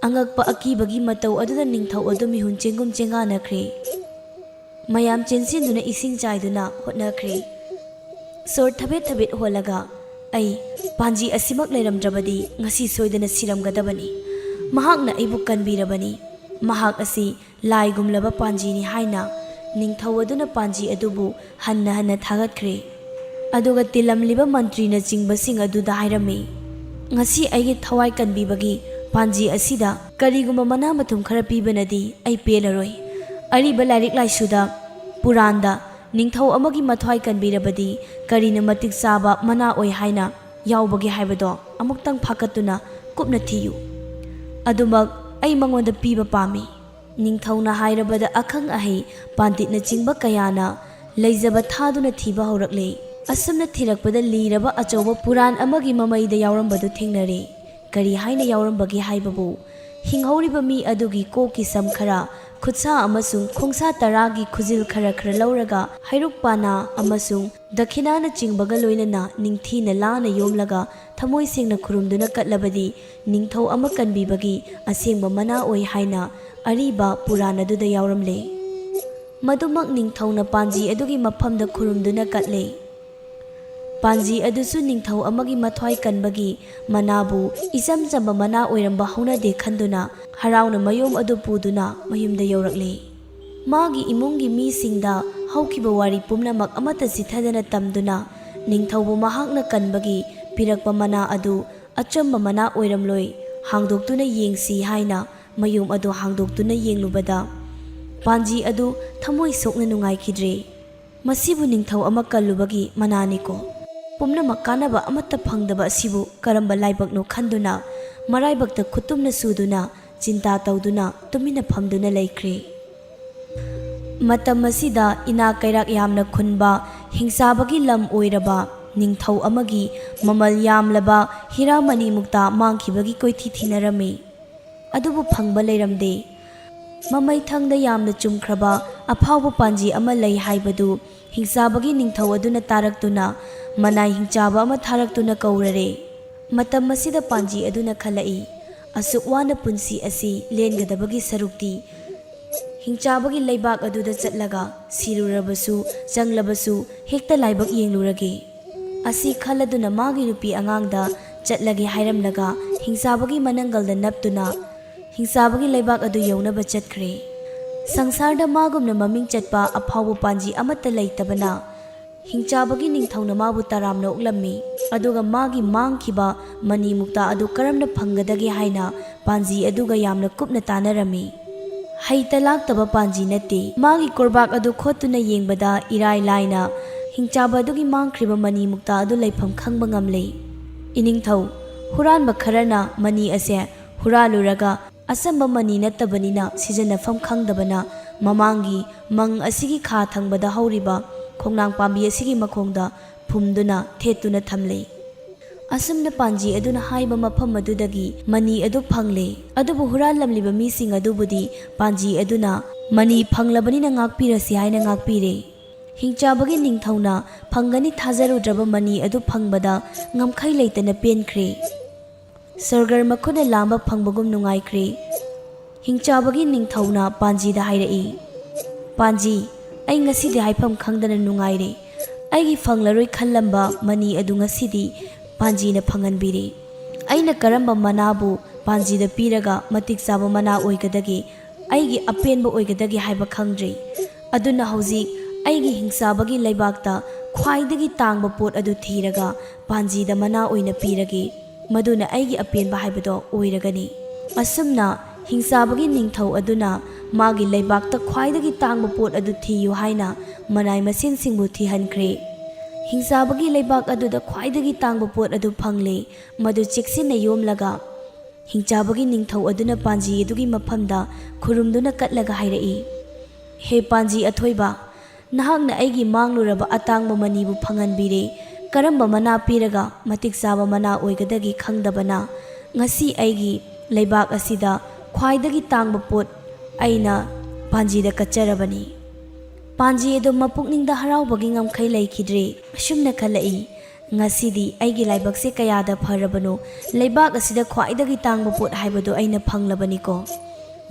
ꯑꯉꯛꯄ ꯑꯀꯤꯕꯒꯤ ꯃꯇꯧ ꯑꯗꯨꯗ ꯅꯤꯡꯊꯧ ꯑꯗꯨ ꯃꯤꯍꯨꯟ ꯆꯦꯡꯒꯨꯝ ꯆꯦꯡꯒꯥꯅꯈ꯭ꯔꯦ꯫ ꯃꯌꯥꯝ ꯆꯦꯟꯁꯤꯟꯗꯨꯅ ꯏꯁꯤꯡ ꯆꯥꯏꯗꯨꯅ ꯍꯣꯠꯅꯈ꯭ꯔꯦ꯫ ꯁꯣꯔ ꯊꯕꯦꯠ ꯊꯕꯦꯠ ꯍꯣꯜꯂꯒ, "ꯑꯩ ꯄꯥꯟꯖꯤ ꯑꯁꯤꯃꯛ ꯂꯩꯔꯝꯗ꯭ꯔꯕꯗꯤ ꯉꯁꯤ ꯁꯣꯏꯗꯅ ꯁꯤꯔꯝꯒꯗꯕꯅꯤ꯫ ꯃꯍꯥꯛꯅ ꯑꯩꯕꯨ ꯀꯟꯕꯤꯔꯕꯅꯤ꯫ ꯃꯍꯥꯛ ꯑꯁꯤ ꯂꯥꯏꯒꯨꯝꯂꯕ ꯄꯥꯟꯖꯤꯅꯤ" ꯍꯥꯏꯅ ꯅꯤꯡꯊꯧ ꯑꯗꯨꯅ ꯄꯥꯟꯖꯤ ꯑꯗꯨꯕꯨ ꯍꯟꯅ ꯍꯟꯅ ꯊꯥꯒꯠꯈ꯭ꯔꯦ꯫ ꯑꯗꯨꯒ ꯇꯤꯜꯂꯝꯂꯤꯕ ꯃꯟꯇ꯭ꯔꯤꯅꯆꯤꯡꯕꯁꯤꯡ ꯑꯗꯨꯗ ꯍꯥꯏꯔꯝꯃꯤ, "ꯉꯁꯤ ꯑꯩꯒꯤ ꯊꯋꯥꯏ ꯀꯟꯕꯤꯕꯒꯤ ꯄꯥꯟꯖꯤ ꯑꯁꯤꯗ ꯀꯔꯤꯒꯨꯝꯕ ꯃꯅꯥ ꯃꯊꯨꯝ ꯈꯔ ꯄꯤꯕꯅꯗꯤ ꯑꯩ ꯄꯦꯜꯂꯔꯣꯏ꯫ ꯑꯔꯤꯕ ꯂꯥꯏꯔꯤꯛ ꯂꯥꯏꯁꯨꯗ ꯄꯨꯔꯥꯟꯗ ꯅꯤꯡꯊꯧ ꯑꯃꯒꯤ ꯃꯊ꯭ꯋꯥꯏ ꯀꯟꯕꯤꯔꯕꯗꯤ ꯀꯔꯤꯅ ꯃꯇꯤꯛ ꯆꯥꯕ ꯃꯅꯥ ꯑꯣꯏ ꯍꯥꯏꯅ ꯌꯥꯎꯕꯒꯦ ꯍꯥꯏꯕꯗꯣ ꯑꯃꯨꯛꯇꯪ ꯐꯥꯀꯠꯇꯨꯅ ꯀꯨꯞꯅ ꯊꯤꯌꯨ꯫ ꯑꯗꯨꯃꯛ ꯑꯩ ꯃꯉꯣꯟꯗ ꯄꯤꯕ ꯄꯥꯝꯃꯤ꯫" ꯅꯤꯡꯊꯧꯅ ꯍꯥꯏꯔꯕꯗ ꯑꯈꯪ ꯑꯍꯩ ꯄꯥꯟꯗꯤꯠꯅꯆꯤꯡꯕ ꯀꯌꯥꯅ ꯂꯩꯖꯕ ꯊꯥꯗꯨꯅ ꯊꯤꯕ ꯍꯧꯔꯛꯂꯦ꯫ ꯑꯁꯨꯝꯅ ꯊꯤꯔꯛꯄꯗ ꯂꯤꯔꯕ ꯑꯆꯧꯕ ꯄꯨꯔꯥꯟ ꯑꯃꯒꯤ ꯃꯃꯩꯗ ꯌꯥꯎꯔꯝꯕꯗꯨ ꯊꯦꯡꯅꯔꯦ꯫ ꯀꯔꯤ ꯍꯥꯏꯅ ꯌꯥꯎꯔꯝꯕꯒꯦ ꯍꯥꯏꯕꯕꯨ, ꯍꯤꯡꯍꯧꯔꯤꯕ ꯃꯤ ꯑꯗꯨꯒꯤ ꯀꯣꯛꯀꯤ ꯁꯝ ꯈꯔ, ꯈꯨꯠꯁꯥ ꯑꯃꯁꯨꯡ ꯈꯣꯡꯁꯥ ꯇꯔꯥꯒꯤ ꯈꯨꯖꯤꯜ ꯈꯔ ꯈꯔ ꯂꯧꯔꯒ ꯍꯩꯔꯨꯛ ꯄꯥꯅꯥ ꯑꯃꯁꯨꯡ ꯗꯈꯤꯅꯥꯅꯆꯤꯡꯕꯒ ꯂꯣꯏꯅꯅ ꯅꯤꯡꯊꯤꯅ ꯂꯥꯅ ꯌꯣꯝꯂꯒ ꯊꯃꯣꯏ ꯁꯦꯡꯅ ꯈꯨꯔꯨꯝꯗꯨꯅ ꯀꯠꯂꯕꯗꯤ ꯅꯤꯡꯊꯧ ꯑꯃ ꯀꯟꯕꯤꯕꯒꯤ ꯑꯁꯦꯡꯕ ꯃꯅꯥ ꯑꯣꯏ ꯍꯥꯏꯅ ꯑꯔꯤꯕ ꯄꯨꯔꯥꯟ ꯑꯗꯨꯗ ꯌꯥꯎꯔꯝꯂꯦ꯫ ꯃꯗꯨꯃꯛ ꯅꯤꯡꯊꯧꯅ ꯄꯥꯟꯖꯤ ꯑꯗꯨꯒꯤ ꯃꯐꯝꯗ ꯈꯨꯔꯨꯝꯗꯨꯅ ꯀꯠꯂꯦ꯫ ꯄꯥꯟꯖꯤ ꯑꯗꯨꯁꯨ ꯅꯤꯡꯊꯧ ꯑꯃꯒꯤ ꯃꯊ꯭ꯋꯥꯏ ꯀꯟꯕꯒꯤ ꯃꯅꯥꯕꯨ ꯏꯆꯝ ꯆꯝꯕ ꯃꯅꯥ ꯑꯣꯏꯔꯝꯕ ꯍꯧꯅꯗꯦ ꯈꯟꯗꯨꯅ ꯍꯔꯥꯎꯅ ꯃꯌꯣꯝ ꯑꯗꯨ ꯄꯨꯗꯨꯅ ꯃꯌꯨꯝꯗ ꯌꯧꯔꯛꯂꯦ꯫ ꯃꯥꯒꯤ ꯏꯃꯨꯡꯒꯤ ꯃꯤꯁꯤꯡꯗ ꯍꯧꯈꯤꯕ ꯋꯥꯔꯤ ꯄꯨꯝꯅꯃꯛ ꯑꯃꯠꯇ ꯆꯤꯊꯗꯅ ꯇꯝꯗꯨꯅ, ꯅꯤꯡꯊꯧꯕꯨ ꯃꯍꯥꯛꯅ ꯀꯟꯕꯒꯤ ꯄꯤꯔꯛꯄ ꯃꯅꯥ ꯑꯗꯨ ꯑꯆꯝꯕ ꯃꯅꯥ ꯑꯣꯏꯔꯝꯂꯣꯏ, ꯍꯥꯡꯗꯣꯛꯇꯨꯅ ꯌꯦꯡꯁꯤ ꯍꯥꯏꯅ ꯃꯌꯨꯝ ꯑꯗꯨ ꯍꯥꯡꯗꯣꯛꯇꯨꯅ ꯌꯦꯡꯂꯨꯕꯗ, ꯄꯥꯟꯖꯤ ꯑꯗꯨ ꯊꯃꯣꯏ ꯁꯣꯛꯅ ꯅꯨꯡꯉꯥꯏꯈꯤꯗ꯭ꯔꯦ꯫ "ꯃꯁꯤꯕꯨ ꯅꯤꯡꯊꯧ ꯑꯃ ꯀꯜꯂꯨꯕꯒꯤ ꯃꯅꯥꯅꯤꯀꯣ꯫ ꯄꯨꯝꯅꯃꯛ ꯀꯥꯟꯅꯕ ꯑꯃꯠꯇ ꯐꯪꯗꯕ ꯑꯁꯤꯕꯨ ꯀꯔꯝꯕ ꯂꯥꯏꯕꯛꯅꯣ?" ꯈꯟꯗꯨꯅ ꯃꯔꯥꯏꯕꯛꯇ ꯈꯨꯠꯇꯨꯝꯅ ꯁꯨꯗꯨꯅ ꯆꯤꯟꯇꯥ ꯇꯧꯗꯨꯅ ꯇꯨꯃꯤꯟꯅ ꯐꯝꯗꯨꯅ ꯂꯩꯈ꯭ꯔꯦ꯫ ꯃꯇꯝ ꯑꯁꯤꯗ ꯏꯅꯥ ꯀꯩꯔꯥꯛ ꯌꯥꯝꯅ ꯈꯨꯟꯕ, ꯍꯤꯡꯆꯥꯕꯒꯤ ꯂꯝ ꯑꯣꯏꯔꯕ ꯅꯤꯡꯊꯧ ꯑꯃꯒꯤ ꯃꯃꯜ ꯌꯥꯝꯂꯕ ꯍꯤꯔꯥ ꯃꯅꯤ ꯃꯨꯛꯇꯥ ꯃꯥꯡꯈꯤꯕꯒꯤ ꯀꯣꯏꯊꯤ ꯊꯤꯅꯔꯝꯃꯤ꯫ ꯑꯗꯨꯕꯨ ꯐꯪꯕ ꯂꯩꯔꯝꯗꯦ꯫ ꯃꯃꯩꯊꯪꯗ ꯌꯥꯝꯅ ꯆꯨꯝꯈ꯭ꯔꯕ ꯑꯐꯥꯎꯕ ꯄꯥꯟꯖꯤ ꯑꯃ ꯂꯩ ꯍꯥꯏꯕꯗꯨ ꯍꯤꯡꯆꯥꯕꯒꯤ ꯅꯤꯡꯊꯧ ꯑꯗꯨꯅ ꯇꯥꯔꯛꯇꯨꯅ ꯃꯅꯥꯏ ꯍꯤꯡꯆꯥꯕ ꯑꯃ ꯊꯥꯔꯛꯇꯨꯅ ꯀꯧꯔꯔꯦ꯫ ꯃꯇꯝ ꯑꯁꯤꯗ ꯄꯥꯟꯖꯤ ꯑꯗꯨꯅ ꯈꯜꯂꯛꯏ, "ꯑꯁꯨꯛ ꯋꯥꯅ ꯄꯨꯟꯁꯤ ꯑꯁꯤ ꯂꯦꯟꯒꯗꯕꯒꯤ ꯁꯔꯨꯛꯇꯤ ꯍꯤꯡꯆꯥꯕꯒꯤ ꯂꯩꯕꯥꯛ ꯑꯗꯨꯗ ꯆꯠꯂꯒ ꯁꯤꯔꯨꯔꯕꯁꯨ, ꯆꯪꯂꯕꯁꯨ ꯍꯦꯛꯇ ꯂꯥꯏꯕꯛ ꯌꯦꯡꯂꯨꯔꯒꯦ"꯫ ꯑꯁꯤ ꯈꯜꯂꯗꯨꯅ ꯃꯥꯒꯤ ꯅꯨꯄꯤ ꯑꯉꯥꯡꯗ ꯆꯠꯂꯒꯦ ꯍꯥꯏꯔꯝꯂꯒ ꯍꯤꯡꯆꯥꯕꯒꯤ ꯃꯅꯪꯒꯜꯗ ꯅꯞꯇꯨꯅ ꯍꯤꯡꯆꯥꯕꯒꯤ ꯂꯩꯕꯥꯛ ꯑꯗꯨ ꯌꯧꯅꯕ ꯆꯠꯈ꯭ꯔꯦ꯫ ꯁꯪꯁꯥꯔꯗ ꯃꯥꯒꯨꯝꯅ ꯃꯃꯤꯡ ꯆꯠꯄ ꯑꯐꯥꯎꯕ ꯄꯥꯟꯖꯤ ꯑꯃꯠꯇ ꯂꯩꯇꯕꯅ ꯍꯤꯡꯆꯥꯕꯒꯤ ꯅꯤꯡꯊꯧꯅ ꯃꯥꯕꯨ ꯇꯔꯥꯝꯅ ꯑꯣꯛꯂꯝꯃꯤ꯫ ꯑꯗꯨꯒ ꯃꯥꯒꯤ ꯃꯥꯡꯈꯤꯕ ꯃꯅꯤ ꯃꯨꯛꯇꯥ ꯑꯗꯨ ꯀꯔꯝꯅ ꯐꯪꯒꯗꯒꯦ ꯍꯥꯏꯅ ꯄꯥꯟꯖꯤ ꯑꯗꯨꯒ ꯌꯥꯝꯅ ꯀꯨꯞꯅ ꯇꯥꯟꯅꯔꯝꯃꯤ꯫ ꯍꯩꯇ ꯂꯥꯛꯇꯕ ꯄꯥꯟꯖꯤ ꯅꯠꯇꯦ꯫ ꯃꯥꯒꯤ ꯀꯣꯔꯕꯥꯛ ꯑꯗꯨ ꯈꯣꯠꯇꯨꯅ ꯌꯦꯡꯕꯗ ꯏꯔꯥꯏ ꯂꯥꯏꯅ ꯍꯤꯡꯆꯥꯕ ꯑꯗꯨꯒꯤ ꯃꯥꯡꯈ꯭ꯔꯤꯕ ꯃꯅꯤ ꯃꯨꯛꯇꯥ ꯑꯗꯨ ꯂꯩꯐꯝ ꯈꯪꯕ ꯉꯝꯂꯦ꯫ "ꯏꯅꯤꯡꯊꯧ, ꯍꯨꯔꯥꯟꯕ ꯈꯔꯅ ꯃꯅꯤ ꯑꯁꯦ ꯍꯨꯔꯥꯜꯂꯨꯔꯒ ꯑꯆꯝꯕ ꯃꯅꯤ ꯅꯠꯇꯕꯅꯤꯅ ꯁꯤꯖꯤꯟꯅꯐꯝ ꯈꯪꯗꯕꯅ ꯃꯃꯥꯡꯒꯤ ꯃꯪ ꯑꯁꯤꯒꯤ ꯈꯥ ꯊꯪꯕꯗ ꯍꯧꯔꯤꯕ ꯈꯣꯡꯅꯥꯡ ꯄꯥꯝꯕꯤ ꯑꯁꯤꯒꯤ ꯃꯈꯣꯡꯗ ꯐꯨꯝꯗꯨꯅ ꯊꯦꯠꯇꯨꯅ ꯊꯝꯂꯦ"꯫ ꯑꯁꯨꯝꯅ ꯄꯥꯟꯖꯤ ꯑꯗꯨꯅ ꯍꯥꯏꯕ ꯃꯐꯝ ꯑꯗꯨꯗꯒꯤ ꯃꯅꯤ ꯑꯗꯨ ꯐꯪꯂꯦ꯫ ꯑꯗꯨꯕꯨ ꯍꯨꯔꯥꯜꯂꯝꯂꯤꯕ ꯃꯤꯁꯤꯡ ꯑꯗꯨꯕꯨꯗꯤ ꯄꯥꯟꯖꯤ ꯑꯗꯨꯅ ꯃꯅꯤ ꯐꯪꯂꯕꯅꯤꯅ ꯉꯥꯛꯄꯤꯔꯁꯤ ꯍꯥꯏꯅ ꯉꯥꯛꯄꯤꯔꯦ꯫ ꯍꯤꯡꯆꯥꯕꯒꯤ ꯅꯤꯡꯊꯧꯅ ꯐꯪꯒꯅꯤ ꯊꯥꯖꯔꯨꯗ꯭ꯔꯕ ꯃꯅꯤ ꯑꯗꯨ ꯐꯪꯕꯗ ꯉꯝꯈꯩ ꯂꯩꯇꯅ ꯄꯦꯟꯈ꯭ꯔꯦ꯫ ꯁꯔꯒꯔ ꯃꯈꯨꯠꯅ ꯂꯥꯝꯕ ꯐꯪꯕꯒꯨꯝ ꯅꯨꯡꯉꯥꯏꯈ꯭ꯔꯦ꯫ ꯍꯤꯡꯆꯥꯕꯒꯤ ꯅꯤꯡꯊꯧꯅ ꯄꯥꯟꯖꯤꯗ ꯍꯥꯏꯔꯛꯏ, "ꯄꯥꯟꯖꯤ, ꯑꯩ ꯉꯁꯤꯗꯤ ꯍꯥꯏꯐꯝ ꯈꯪꯗꯅ ꯅꯨꯡꯉꯥꯏꯔꯦ꯫ ꯑꯩꯒꯤ ꯐꯪꯂꯔꯣꯏ ꯈꯜꯂꯝꯕ ꯃꯅꯤ ꯑꯗꯨ ꯉꯁꯤꯗꯤ ꯄꯥꯟꯖꯤꯅ ꯐꯪꯍꯟꯕꯤꯔꯦ꯫ ꯑꯩꯅ ꯀꯔꯝꯕ ꯃꯅꯥꯕꯨ ꯄꯥꯟꯖꯤꯗ ꯄꯤꯔꯒ ꯃꯇꯤꯛ ꯆꯥꯕ ꯃꯅꯥ ꯑꯣꯏꯒꯗꯒꯦ? ꯑꯩꯒꯤ ꯑꯄꯦꯟꯕ ꯑꯣꯏꯒꯗꯒꯦ ꯍꯥꯏꯕ ꯈꯪꯗ꯭ꯔꯤ꯫ ꯑꯗꯨꯅ ꯍꯧꯖꯤꯛ ꯑꯩꯒꯤ ꯍꯤꯡꯆꯥꯕꯒꯤ ꯂꯩꯕꯥꯛꯇ ꯈ꯭ꯋꯥꯏꯗꯒꯤ ꯇꯥꯡꯕ ꯄꯣꯠ ꯑꯗꯨ ꯊꯤꯔꯒ ꯄꯥꯟꯖꯤꯗ ꯃꯅꯥ ꯑꯣꯏꯅ ꯄꯤꯔꯒꯦ꯫ ꯃꯗꯨꯅ ꯑꯩꯒꯤ ꯑꯄꯦꯟꯕ ꯍꯥꯏꯕꯗꯣ ꯑꯣꯏꯔꯒꯅꯤ꯫ ꯑꯁꯨꯝꯅ ꯍꯤꯡꯆꯥꯕꯒꯤ ꯅꯤꯡꯊꯧ ꯑꯗꯨꯅ ꯃꯥꯒꯤ ꯂꯩꯕꯥꯛꯇ ꯈ꯭ꯋꯥꯏꯗꯒꯤ ꯇꯥꯡꯕ ꯄꯣꯠ ꯑꯗꯨ ꯊꯤꯌꯨ ꯍꯥꯏꯅ ꯃꯅꯥꯏ ꯃꯁꯤꯟꯁꯤꯡꯕꯨ ꯊꯤꯍꯟꯈ꯭ꯔꯦ꯫ ꯍꯤꯡꯆꯥꯕꯒꯤ ꯂꯩꯕꯥꯛ ꯑꯗꯨꯗ ꯈ꯭ꯋꯥꯏꯗꯒꯤ ꯇꯥꯡꯕ ꯄꯣꯠ ꯑꯗꯨ ꯐꯪꯂꯦ꯫ ꯃꯗꯨ ꯆꯦꯛꯁꯤꯟꯅ ꯌꯣꯝꯂꯒ ꯍꯤꯡꯆꯥꯕꯒꯤ ꯅꯤꯡꯊꯧ ꯑꯗꯨꯅ ꯄꯥꯟꯖꯤ ꯑꯗꯨꯒꯤ ꯃꯐꯝꯗ ꯈꯨꯔꯨꯝꯗꯨꯅ ꯀꯠꯂꯒ ꯍꯥꯏꯔꯛꯏ, "ꯍꯦ ꯄꯥꯟꯖꯤ ꯑꯊꯣꯏꯕ, ꯅꯍꯥꯛꯅ ꯑꯩꯒꯤ ꯃꯥꯡꯂꯨꯔꯕ ꯑꯇꯥꯡꯕ ꯃꯅꯤꯕꯨ ꯐꯪꯍꯟꯕꯤꯔꯦ꯫ ꯀꯔꯝꯕ ꯃꯅꯥ ꯄꯤꯔꯒ ꯃꯇꯤꯛ ꯆꯥꯕ ꯃꯅꯥ ꯑꯣꯏꯒꯗꯒꯦ ꯈꯪꯗꯕꯅ ꯉꯁꯤ ꯑꯩꯒꯤ ꯂꯩꯕꯥꯛ ꯑꯁꯤꯗ ꯈ꯭ꯋꯥꯏꯗꯒꯤ ꯇꯥꯡꯕ ꯄꯣꯠ ꯑꯩꯅ ꯄꯥꯟꯖꯤꯗ ꯀꯠꯆꯔꯕꯅꯤ꯫" ꯄꯥꯟꯖꯤ ꯑꯗꯨ ꯃꯄꯨꯛꯅꯤꯡꯗ ꯍꯔꯥꯎꯕꯒꯤ ꯉꯝꯈꯩ ꯂꯩꯈꯤꯗ꯭ꯔꯦ꯫ ꯑꯁꯨꯝꯅ ꯈꯜꯂꯛꯏ, "ꯉꯁꯤꯗꯤ ꯑꯩꯒꯤ ꯂꯥꯏꯕꯛꯁꯦ ꯀꯌꯥꯗ ꯐꯔꯕꯅꯣ, ꯂꯩꯕꯥꯛ ꯑꯁꯤꯗ ꯈ꯭ꯋꯥꯏꯗꯒꯤ ꯇꯥꯡꯕ ꯄꯣꯠ ꯍꯥꯏꯕꯗꯨ ꯑꯩꯅ ꯐꯪꯂꯕꯅꯤꯀꯣ꯫"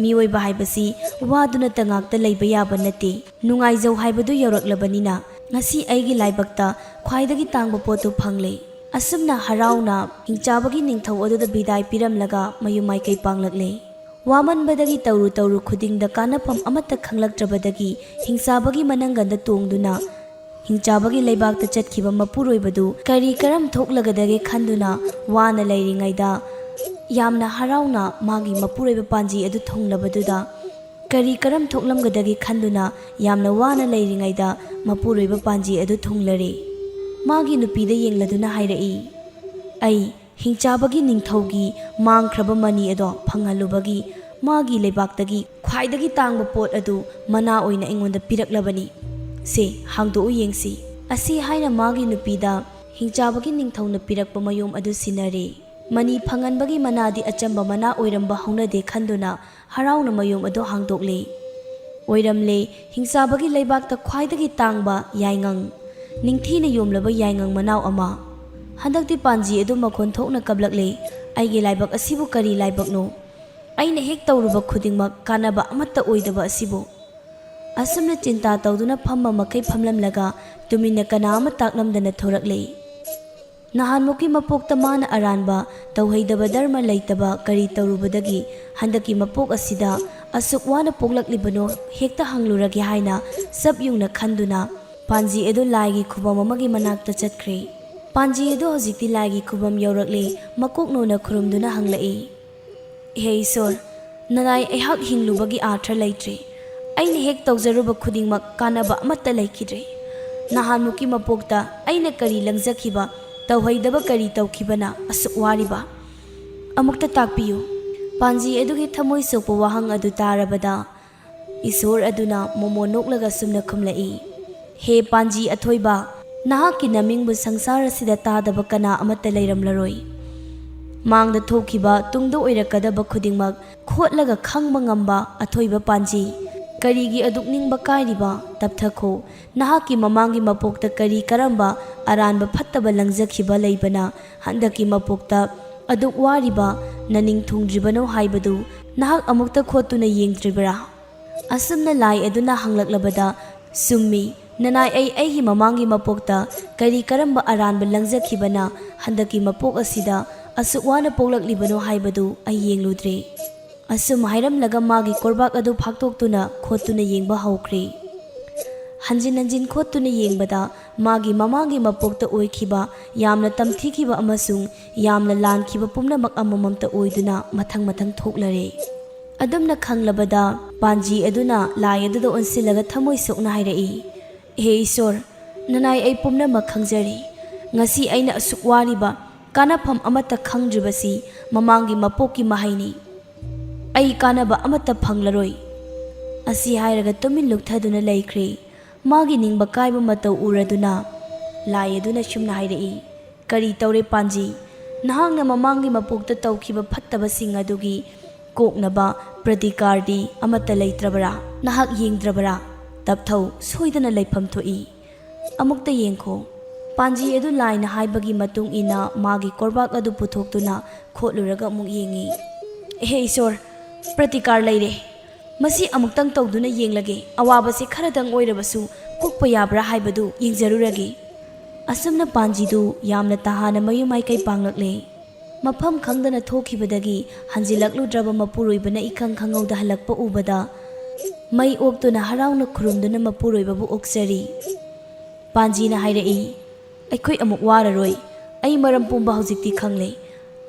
ꯃꯤꯑꯣꯏꯕ ꯍꯥꯏꯕꯁꯤ ꯋꯥꯗꯨꯅꯇ ꯉꯥꯛꯇ ꯂꯩꯕ ꯌꯥꯕ ꯅꯠꯇꯦ꯫ ꯅꯨꯡꯉꯥꯏꯖꯧ ꯍꯥꯏꯕꯗꯨ ꯌꯧꯔꯛꯂꯕꯅꯤꯅ ꯉꯁꯤ ꯑꯩꯒꯤ ꯂꯥꯏꯕꯛꯇ ꯈ꯭ꯋꯥꯏꯗꯒꯤ ꯇꯥꯡꯕ ꯄꯣꯠꯇꯨ ꯐꯪꯂꯦ꯫ ꯑꯁꯨꯝꯅ ꯍꯔꯥꯎꯅ ꯍꯤꯡꯆꯥꯕꯒꯤ ꯅꯤꯡꯊꯧ ꯑꯗꯨꯗ ꯕꯤꯗꯥꯏ ꯄꯤꯔꯝꯂꯒ ꯃꯌꯨꯝ ꯃꯥꯏꯀꯩ ꯄꯥꯡꯂꯛꯂꯦ꯫ ꯋꯥꯃꯟꯕꯗꯒꯤ ꯇꯧꯔꯨ ꯇꯧꯔꯨ ꯈꯨꯗꯤꯡꯗ ꯀꯥꯟꯅꯐꯝ ꯑꯃꯠꯇ ꯈꯪꯂꯛꯇ꯭ꯔꯕꯗꯒꯤ ꯍꯤꯡꯆꯥꯕꯒꯤ ꯃꯅꯪꯒꯟꯗ ꯇꯣꯡꯗꯨꯅ ꯍꯤꯡꯆꯥꯕꯒꯤ ꯂꯩꯕꯥꯛꯇ ꯆꯠꯈꯤꯕ ꯃꯄꯨꯔꯣꯏꯕꯗꯨ ꯀꯔꯤ ꯀꯔꯝ ꯊꯣꯛꯂꯒꯗꯒꯦ ꯈꯟꯗꯨꯅ ꯋꯥꯅ ꯂꯩꯔꯤꯉꯩꯗ ꯌꯥꯝꯅ ꯍꯔꯥꯎꯅ ꯃꯥꯒꯤ ꯃꯄꯨꯔꯣꯏꯕ ꯄꯥꯟꯖꯤ ꯑꯗꯨ ꯊꯨꯡꯂꯕꯗꯨꯗ ꯀꯔꯤ ꯀꯔꯝ ꯊꯣꯛꯂꯝꯒꯗꯒꯦ ꯈꯟꯗꯨꯅ ꯌꯥꯝꯅ ꯋꯥꯅ ꯂꯩꯔꯤꯉꯩꯗ ꯃꯄꯨꯔꯣꯏꯕ ꯄꯥꯟꯖꯤ ꯑꯗꯨ ꯊꯨꯡꯂꯔꯦ꯫ ꯃꯥꯒꯤ ꯅꯨꯄꯤꯗ ꯌꯦꯡꯂꯗꯨꯅ ꯍꯥꯏꯔꯛꯏ, "ꯑꯩ ꯍꯤꯡꯆꯥꯕꯒꯤ ꯅꯤꯡꯊꯧꯒꯤ ꯃꯥꯡꯈ꯭ꯔꯕ ꯃꯅꯤ ꯑꯗꯣ ꯐꯪꯍꯜꯂꯨꯕꯒꯤ ꯃꯥꯒꯤ ꯂꯩꯕꯥꯛꯇꯒꯤ ꯈ꯭ꯋꯥꯏꯗꯒꯤ ꯇꯥꯡꯕ ꯄꯣꯠ ꯑꯗꯨ ꯃꯅꯥ ꯑꯣꯏꯅ ꯑꯩꯉꯣꯟꯗ ꯄꯤꯔꯛꯂꯕꯅꯤ꯫ ꯁꯦ, ꯍꯥꯡꯗꯣꯛꯎ ꯌꯦꯡꯁꯤ꯫" ꯑꯁꯤ ꯍꯥꯏꯅ ꯃꯥꯒꯤ ꯅꯨꯄꯤꯗ ꯍꯤꯡꯆꯥꯕꯒꯤ ꯅꯤꯡꯊꯧꯅ ꯄꯤꯔꯛꯄ ꯃꯌꯣꯝ ꯑꯗꯨ ꯁꯤꯟꯅꯔꯦ꯫ ꯃꯅꯤ ꯐꯪꯍꯟꯕꯒꯤ ꯃꯅꯥꯗꯤ ꯑꯆꯝꯕ ꯃꯅꯥ ꯑꯣꯏꯔꯝꯕ ꯍꯧꯅꯗꯦ ꯈꯟꯗꯨꯅ ꯍꯔꯥꯎꯅ ꯃꯌꯣꯝ ꯑꯗꯨ ꯍꯥꯡꯗꯣꯛꯂꯦ꯫ ꯑꯣꯏꯔꯝꯂꯦ ꯍꯤꯡꯆꯥꯕꯒꯤ ꯂꯩꯕꯥꯛꯇ ꯈ꯭ꯋꯥꯏꯗꯒꯤ ꯇꯥꯡꯕ ꯌꯥꯏꯉꯪ, ꯅꯤꯡꯊꯤꯅ ꯌꯣꯝꯂꯕ ꯌꯥꯏꯉꯪ ꯃꯅꯥꯎ ꯑꯃ꯫ ꯍꯟꯗꯛꯇꯤ ꯄꯥꯟꯖꯤ ꯑꯗꯨ ꯃꯈꯣꯟ ꯊꯣꯛꯅ ꯀꯞꯂꯛꯂꯦ, "ꯑꯩꯒꯤ ꯂꯥꯏꯕꯛ ꯑꯁꯤꯕꯨ ꯀꯔꯤ ꯂꯥꯏꯕꯛꯅꯣ? ꯑꯩꯅ ꯍꯦꯛ ꯇꯧꯔꯨꯕ ꯈꯨꯗꯤꯡꯃꯛ ꯀꯥꯟꯅꯕ ꯑꯃꯠꯇ ꯑꯣꯏꯗꯕ ꯑꯁꯤꯕꯨ?" ꯑꯁꯨꯝꯅ ꯆꯤꯟꯇꯥ ꯇꯧꯗꯨꯅ ꯐꯝꯕ ꯃꯈꯩ ꯐꯝꯂꯝꯂꯒ ꯇꯨꯃꯤꯟꯅ ꯀꯅꯥ ꯑꯃ ꯇꯥꯛꯂꯝꯗꯅ ꯊꯣꯔꯛꯂꯦ꯫ ꯅꯍꯥꯟꯃꯨꯛꯀꯤ ꯃꯄꯣꯛꯇ ꯃꯥꯅ ꯑꯔꯥꯟꯕ, ꯇꯧꯍꯩꯗꯕ ꯙꯔꯃ ꯂꯩꯇꯕ ꯀꯔꯤ ꯇꯧꯔꯨꯕꯗꯒꯤ ꯍꯟꯗꯛꯀꯤ ꯃꯄꯣꯛ ꯑꯁꯤꯗ ꯑꯁꯨꯛ ꯋꯥꯅ ꯄꯣꯛꯂꯛꯂꯤꯕꯅꯣ ꯍꯦꯛꯇ ꯍꯪꯂꯨꯔꯒꯦ ꯍꯥꯏꯅ ꯆꯞ ꯌꯨꯡꯅ ꯈꯟꯗꯨꯅ ꯄꯥꯟꯖꯤ ꯑꯗꯨ ꯂꯥꯏꯒꯤ ꯈꯨꯕꯝ ꯑꯃꯒꯤ ꯃꯅꯥꯛꯇ ꯆꯠꯈ꯭ꯔꯦ꯫ ꯄꯥꯟꯖꯤ ꯑꯗꯨ ꯍꯧꯖꯤꯛꯇꯤ ꯂꯥꯏꯒꯤ ꯈꯨꯕꯝ ꯌꯧꯔꯛꯂꯦ꯫ ꯃꯀꯣꯛ ꯅꯣꯟꯅ ꯈꯨꯔꯨꯝꯗꯨꯅ ꯍꯪꯂꯛꯏ, "ꯍꯦ ꯏꯁꯣꯔ, ꯅꯅꯥꯏ ꯑꯩꯍꯥꯛ ꯍꯤꯡꯂꯨꯕꯒꯤ ꯑꯥꯔꯊ ꯂꯩꯇ꯭ꯔꯦ꯫ ꯑꯩꯅ ꯍꯦꯛ ꯇꯧꯖꯔꯨꯕ ꯈꯨꯗꯤꯡꯃꯛ ꯀꯥꯟꯅꯕ ꯑꯃꯠꯇ ꯂꯩꯈꯤꯗ꯭ꯔꯦ꯫ ꯅꯍꯥꯟꯃꯨꯛꯀꯤ ꯃꯄꯣꯛꯇ ꯑꯩꯅ ꯀꯔꯤ ꯂꯪꯖꯈꯤꯕ, ꯇꯧꯍꯩꯗꯕ ꯀꯔꯤ ꯇꯧꯈꯤꯕꯅ ꯑꯁꯨꯛ ꯋꯥꯔꯤꯕ? ꯑꯃꯨꯛꯇ ꯇꯥꯛꯄꯤꯌꯨ꯫" ꯄꯥꯟꯖꯤ ꯑꯗꯨꯒꯤ ꯊꯃꯣꯏ ꯁꯣꯛꯄ ꯋꯥꯍꯪ ꯑꯗꯨ ꯇꯥꯔꯕꯗ ꯏꯁꯣꯔ ꯑꯗꯨꯅ ꯃꯣꯃꯣ ꯅꯣꯛꯂꯒ ꯁꯨꯝꯅ ꯈꯨꯝꯂꯛꯏ, "ꯍꯦ ꯄꯥꯟꯖꯤ ꯑꯊꯣꯏꯕ, ꯅꯍꯥꯛꯀꯤ ꯅꯃꯤꯡꯕꯨ ꯁꯪꯁꯥꯔ ꯑꯁꯤꯗ ꯇꯥꯗꯕ ꯀꯅꯥ ꯑꯃꯠꯇ ꯂꯩꯔꯝꯂꯔꯣꯏ꯫ ꯃꯥꯡꯗ ꯊꯣꯛꯈꯤꯕ, ꯇꯨꯡꯗ ꯑꯣꯏꯔꯛꯀꯗꯕ ꯈꯨꯗꯤꯡꯃꯛ ꯈꯣꯠꯂꯒ ꯈꯪꯕ ꯉꯝꯕ ꯑꯊꯣꯏꯕ ꯄꯥꯟꯖꯤ, ꯀꯔꯤꯒꯤ ꯑꯗꯨꯛ ꯅꯤꯡꯕ ꯀꯥꯏꯔꯤꯕ? ꯇꯞꯊꯈꯣ꯫ ꯅꯍꯥꯛꯀꯤ ꯃꯃꯥꯡꯒꯤ ꯃꯄꯣꯛꯇ ꯀꯔꯤ ꯀꯔꯝꯕ ꯑꯔꯥꯟꯕ ꯐꯠꯇꯕ ꯂꯪꯖꯈꯤꯕ ꯂꯩꯕꯅ ꯍꯟꯗꯛꯀꯤ ꯃꯄꯣꯛꯇ ꯑꯗꯨꯛ ꯋꯥꯔꯤꯕ ꯅꯅꯤꯡ ꯊꯨꯡꯗ꯭ꯔꯤꯕꯅꯣ ꯍꯥꯏꯕꯗꯨ ꯅꯍꯥꯛ ꯑꯃꯨꯛꯇ ꯈꯣꯠꯇꯨꯅ ꯌꯦꯡꯗ꯭ꯔꯤꯕꯔꯥ?" ꯑꯁꯨꯝꯅ ꯂꯥꯏ ꯑꯗꯨꯅ ꯍꯪꯂꯛꯂꯕꯗ, "ꯆꯨꯝꯃꯤ, ꯅꯅꯥꯏ, ꯑꯩ ꯑꯩꯒꯤ ꯃꯃꯥꯡꯒꯤ ꯃꯄꯣꯛꯇ ꯀꯔꯤ ꯀꯔꯝꯕ ꯑꯔꯥꯟꯕ ꯂꯪꯖꯈꯤꯕꯅ ꯍꯟꯗꯛꯀꯤ ꯃꯄꯣꯛ ꯑꯁꯤꯗ ꯑꯁꯨꯛ ꯋꯥꯅ ꯄꯣꯛꯂꯛꯂꯤꯕꯅꯣ ꯍꯥꯏꯕꯗꯨ ꯑꯩ ꯌꯦꯡꯂꯨꯗ꯭ꯔꯦ꯫" ꯑꯁꯨꯝ ꯍꯥꯏꯔꯝꯂꯒ ꯃꯥꯒꯤ ꯀꯣꯔꯕꯥꯛ ꯑꯗꯨ ꯐꯥꯛꯇꯣꯛꯇꯨꯅ ꯈꯣꯠꯇꯨꯅ ꯌꯦꯡꯕ ꯍꯧꯈ꯭ꯔꯦ꯫ ꯍꯟꯖꯤꯟ ꯍꯟꯖꯤꯟ ꯈꯣꯠꯇꯨꯅ ꯌꯦꯡꯕꯗ ꯃꯥꯒꯤ ꯃꯃꯥꯡꯒꯤ ꯃꯄꯣꯛꯇ ꯑꯣꯏꯈꯤꯕ ꯌꯥꯝꯅ ꯇꯝꯊꯤꯈꯤꯕ ꯑꯃꯁꯨꯡ ꯌꯥꯝꯅ ꯂꯥꯟꯈꯤꯕ ꯄꯨꯝꯅꯃꯛ ꯑꯃꯃꯝꯇ ꯑꯣꯏꯗꯨꯅ ꯃꯊꯪ ꯃꯊꯪ ꯊꯣꯛꯂꯔꯦ꯫ ꯑꯗꯨꯝꯅ ꯈꯪꯂꯕꯗ ꯄꯥꯟꯖꯤ ꯑꯗꯨꯅ ꯂꯥꯏ ꯑꯗꯨꯗ ꯑꯣꯟꯁꯤꯜꯂꯒ ꯊꯃꯣꯏ ꯁꯣꯛꯅ ꯍꯥꯏꯔꯛꯏ, "ꯍꯦ ꯏꯁꯣꯔ, ꯅꯅꯥꯏ ꯑꯩ ꯄꯨꯝꯅꯃꯛ ꯈꯪꯖꯔꯦ꯫ ꯉꯁꯤ ꯑꯩꯅ ꯑꯁꯨꯛ ꯋꯥꯔꯤꯕ ꯀꯥꯟꯅꯐꯝ ꯑꯃꯠꯇ ꯈꯪꯗ꯭ꯔꯤꯕꯁꯤ ꯃꯃꯥꯡꯒꯤ ꯃꯄꯣꯛꯀꯤ ꯃꯍꯩꯅꯤ꯫ ꯑꯩ ꯀꯥꯟꯅꯕ ꯑꯃꯠꯇ ꯐꯪꯂꯔꯣꯏ꯫" ꯑꯁꯤ ꯍꯥꯏꯔꯒ ꯇꯨꯃꯤꯟ ꯂꯨꯞꯊꯗꯨꯅ ꯂꯩꯈ꯭ꯔꯦ꯫ ꯃꯥꯒꯤ ꯅꯤꯡꯕ ꯀꯥꯏꯕ ꯃꯇꯧ ꯎꯔꯗꯨꯅ ꯂꯥꯏ ꯑꯗꯨꯅ ꯁꯨꯝꯅ ꯍꯥꯏꯔꯛꯏ, "ꯀꯔꯤ ꯇꯧꯔꯦ ꯄꯥꯟꯖꯤ? ꯅꯍꯥꯛꯅ ꯃꯃꯥꯡꯒꯤ ꯃꯄꯣꯛꯇ ꯇꯧꯈꯤꯕ ꯐꯠꯇꯕꯁꯤꯡ ꯑꯗꯨꯒꯤ ꯀꯣꯛꯅꯕ ꯄ꯭ꯔꯇꯤꯀꯥꯔꯗꯤ ꯑꯃꯠꯇ ꯂꯩꯇ꯭ꯔꯕꯔꯥ? ꯅꯍꯥꯛ ꯌꯦꯡꯗ꯭ꯔꯕꯔꯥ? ꯇꯞꯊꯧ, ꯁꯣꯏꯗꯅ ꯂꯩꯐꯝ ꯊꯣꯛꯏ꯫ ꯑꯃꯨꯛꯇ ꯌꯦꯡꯈꯣ꯫" ꯄꯥꯟꯖꯤ ꯑꯗꯨ ꯂꯥꯏꯅ ꯍꯥꯏꯕꯒꯤ ꯃꯇꯨꯡ ꯏꯟꯅ ꯃꯥꯒꯤ ꯀꯣꯔꯕꯥꯛ ꯑꯗꯨ ꯄꯨꯊꯣꯛꯇꯨꯅ ꯈꯣꯠꯂꯨꯔꯒ ꯑꯃꯨꯛ ꯌꯦꯡꯉꯤ꯫ "ꯍꯦ ꯏꯁꯣꯔ, ꯄ꯭ꯔꯇꯤꯀꯥꯔ ꯂꯩꯔꯦ꯫ ꯃꯁꯤ ꯑꯃꯨꯛꯇꯪ ꯇꯧꯗꯨꯅ ꯌꯦꯡꯂꯒꯦ꯫ ꯑꯋꯥꯕꯁꯤ ꯈꯔꯗꯪ ꯑꯣꯏꯔꯕꯁꯨ ꯀꯣꯛꯄ ꯌꯥꯕ꯭ꯔꯥ ꯍꯥꯏꯕꯗꯨ ꯌꯦꯡꯖꯔꯨꯔꯒꯦ꯫" ꯑꯁꯨꯝꯅ ꯄꯥꯟꯖꯤꯗꯨ ꯌꯥꯝꯅ ꯇꯍꯥꯅ ꯃꯌꯨꯝ ꯃꯥꯏꯀꯩ ꯄꯥꯡꯂꯛꯂꯦ꯫ ꯃꯐꯝ ꯈꯪꯗꯅ ꯊꯣꯛꯈꯤꯕꯗꯒꯤ ꯍꯟꯖꯤꯜꯂꯛꯂꯨꯗ꯭ꯔꯕ ꯃꯄꯨꯔꯣꯏꯕꯅ ꯏꯈꯪ ꯈꯪꯍꯧꯗ ꯍꯜꯂꯛꯄ ꯎꯕꯗ ꯃꯩ ꯑꯣꯛꯇꯨꯅ ꯍꯔꯥꯎꯅ ꯈꯨꯔꯨꯝꯗꯨꯅ ꯃꯄꯨꯔꯣꯏꯕꯕꯨ ꯑꯣꯛꯆꯔꯤ꯫ ꯄꯥꯟꯖꯤꯅ ꯍꯥꯏꯔꯛꯏ, "ꯑꯩꯈꯣꯏ ꯑꯃꯨꯛ ꯋꯥꯔꯔꯣꯏ꯫ ꯑꯩ ꯃꯔꯝ ꯄꯨꯝꯕ ꯍꯧꯖꯤꯛꯇꯤ ꯈꯪꯂꯦ꯫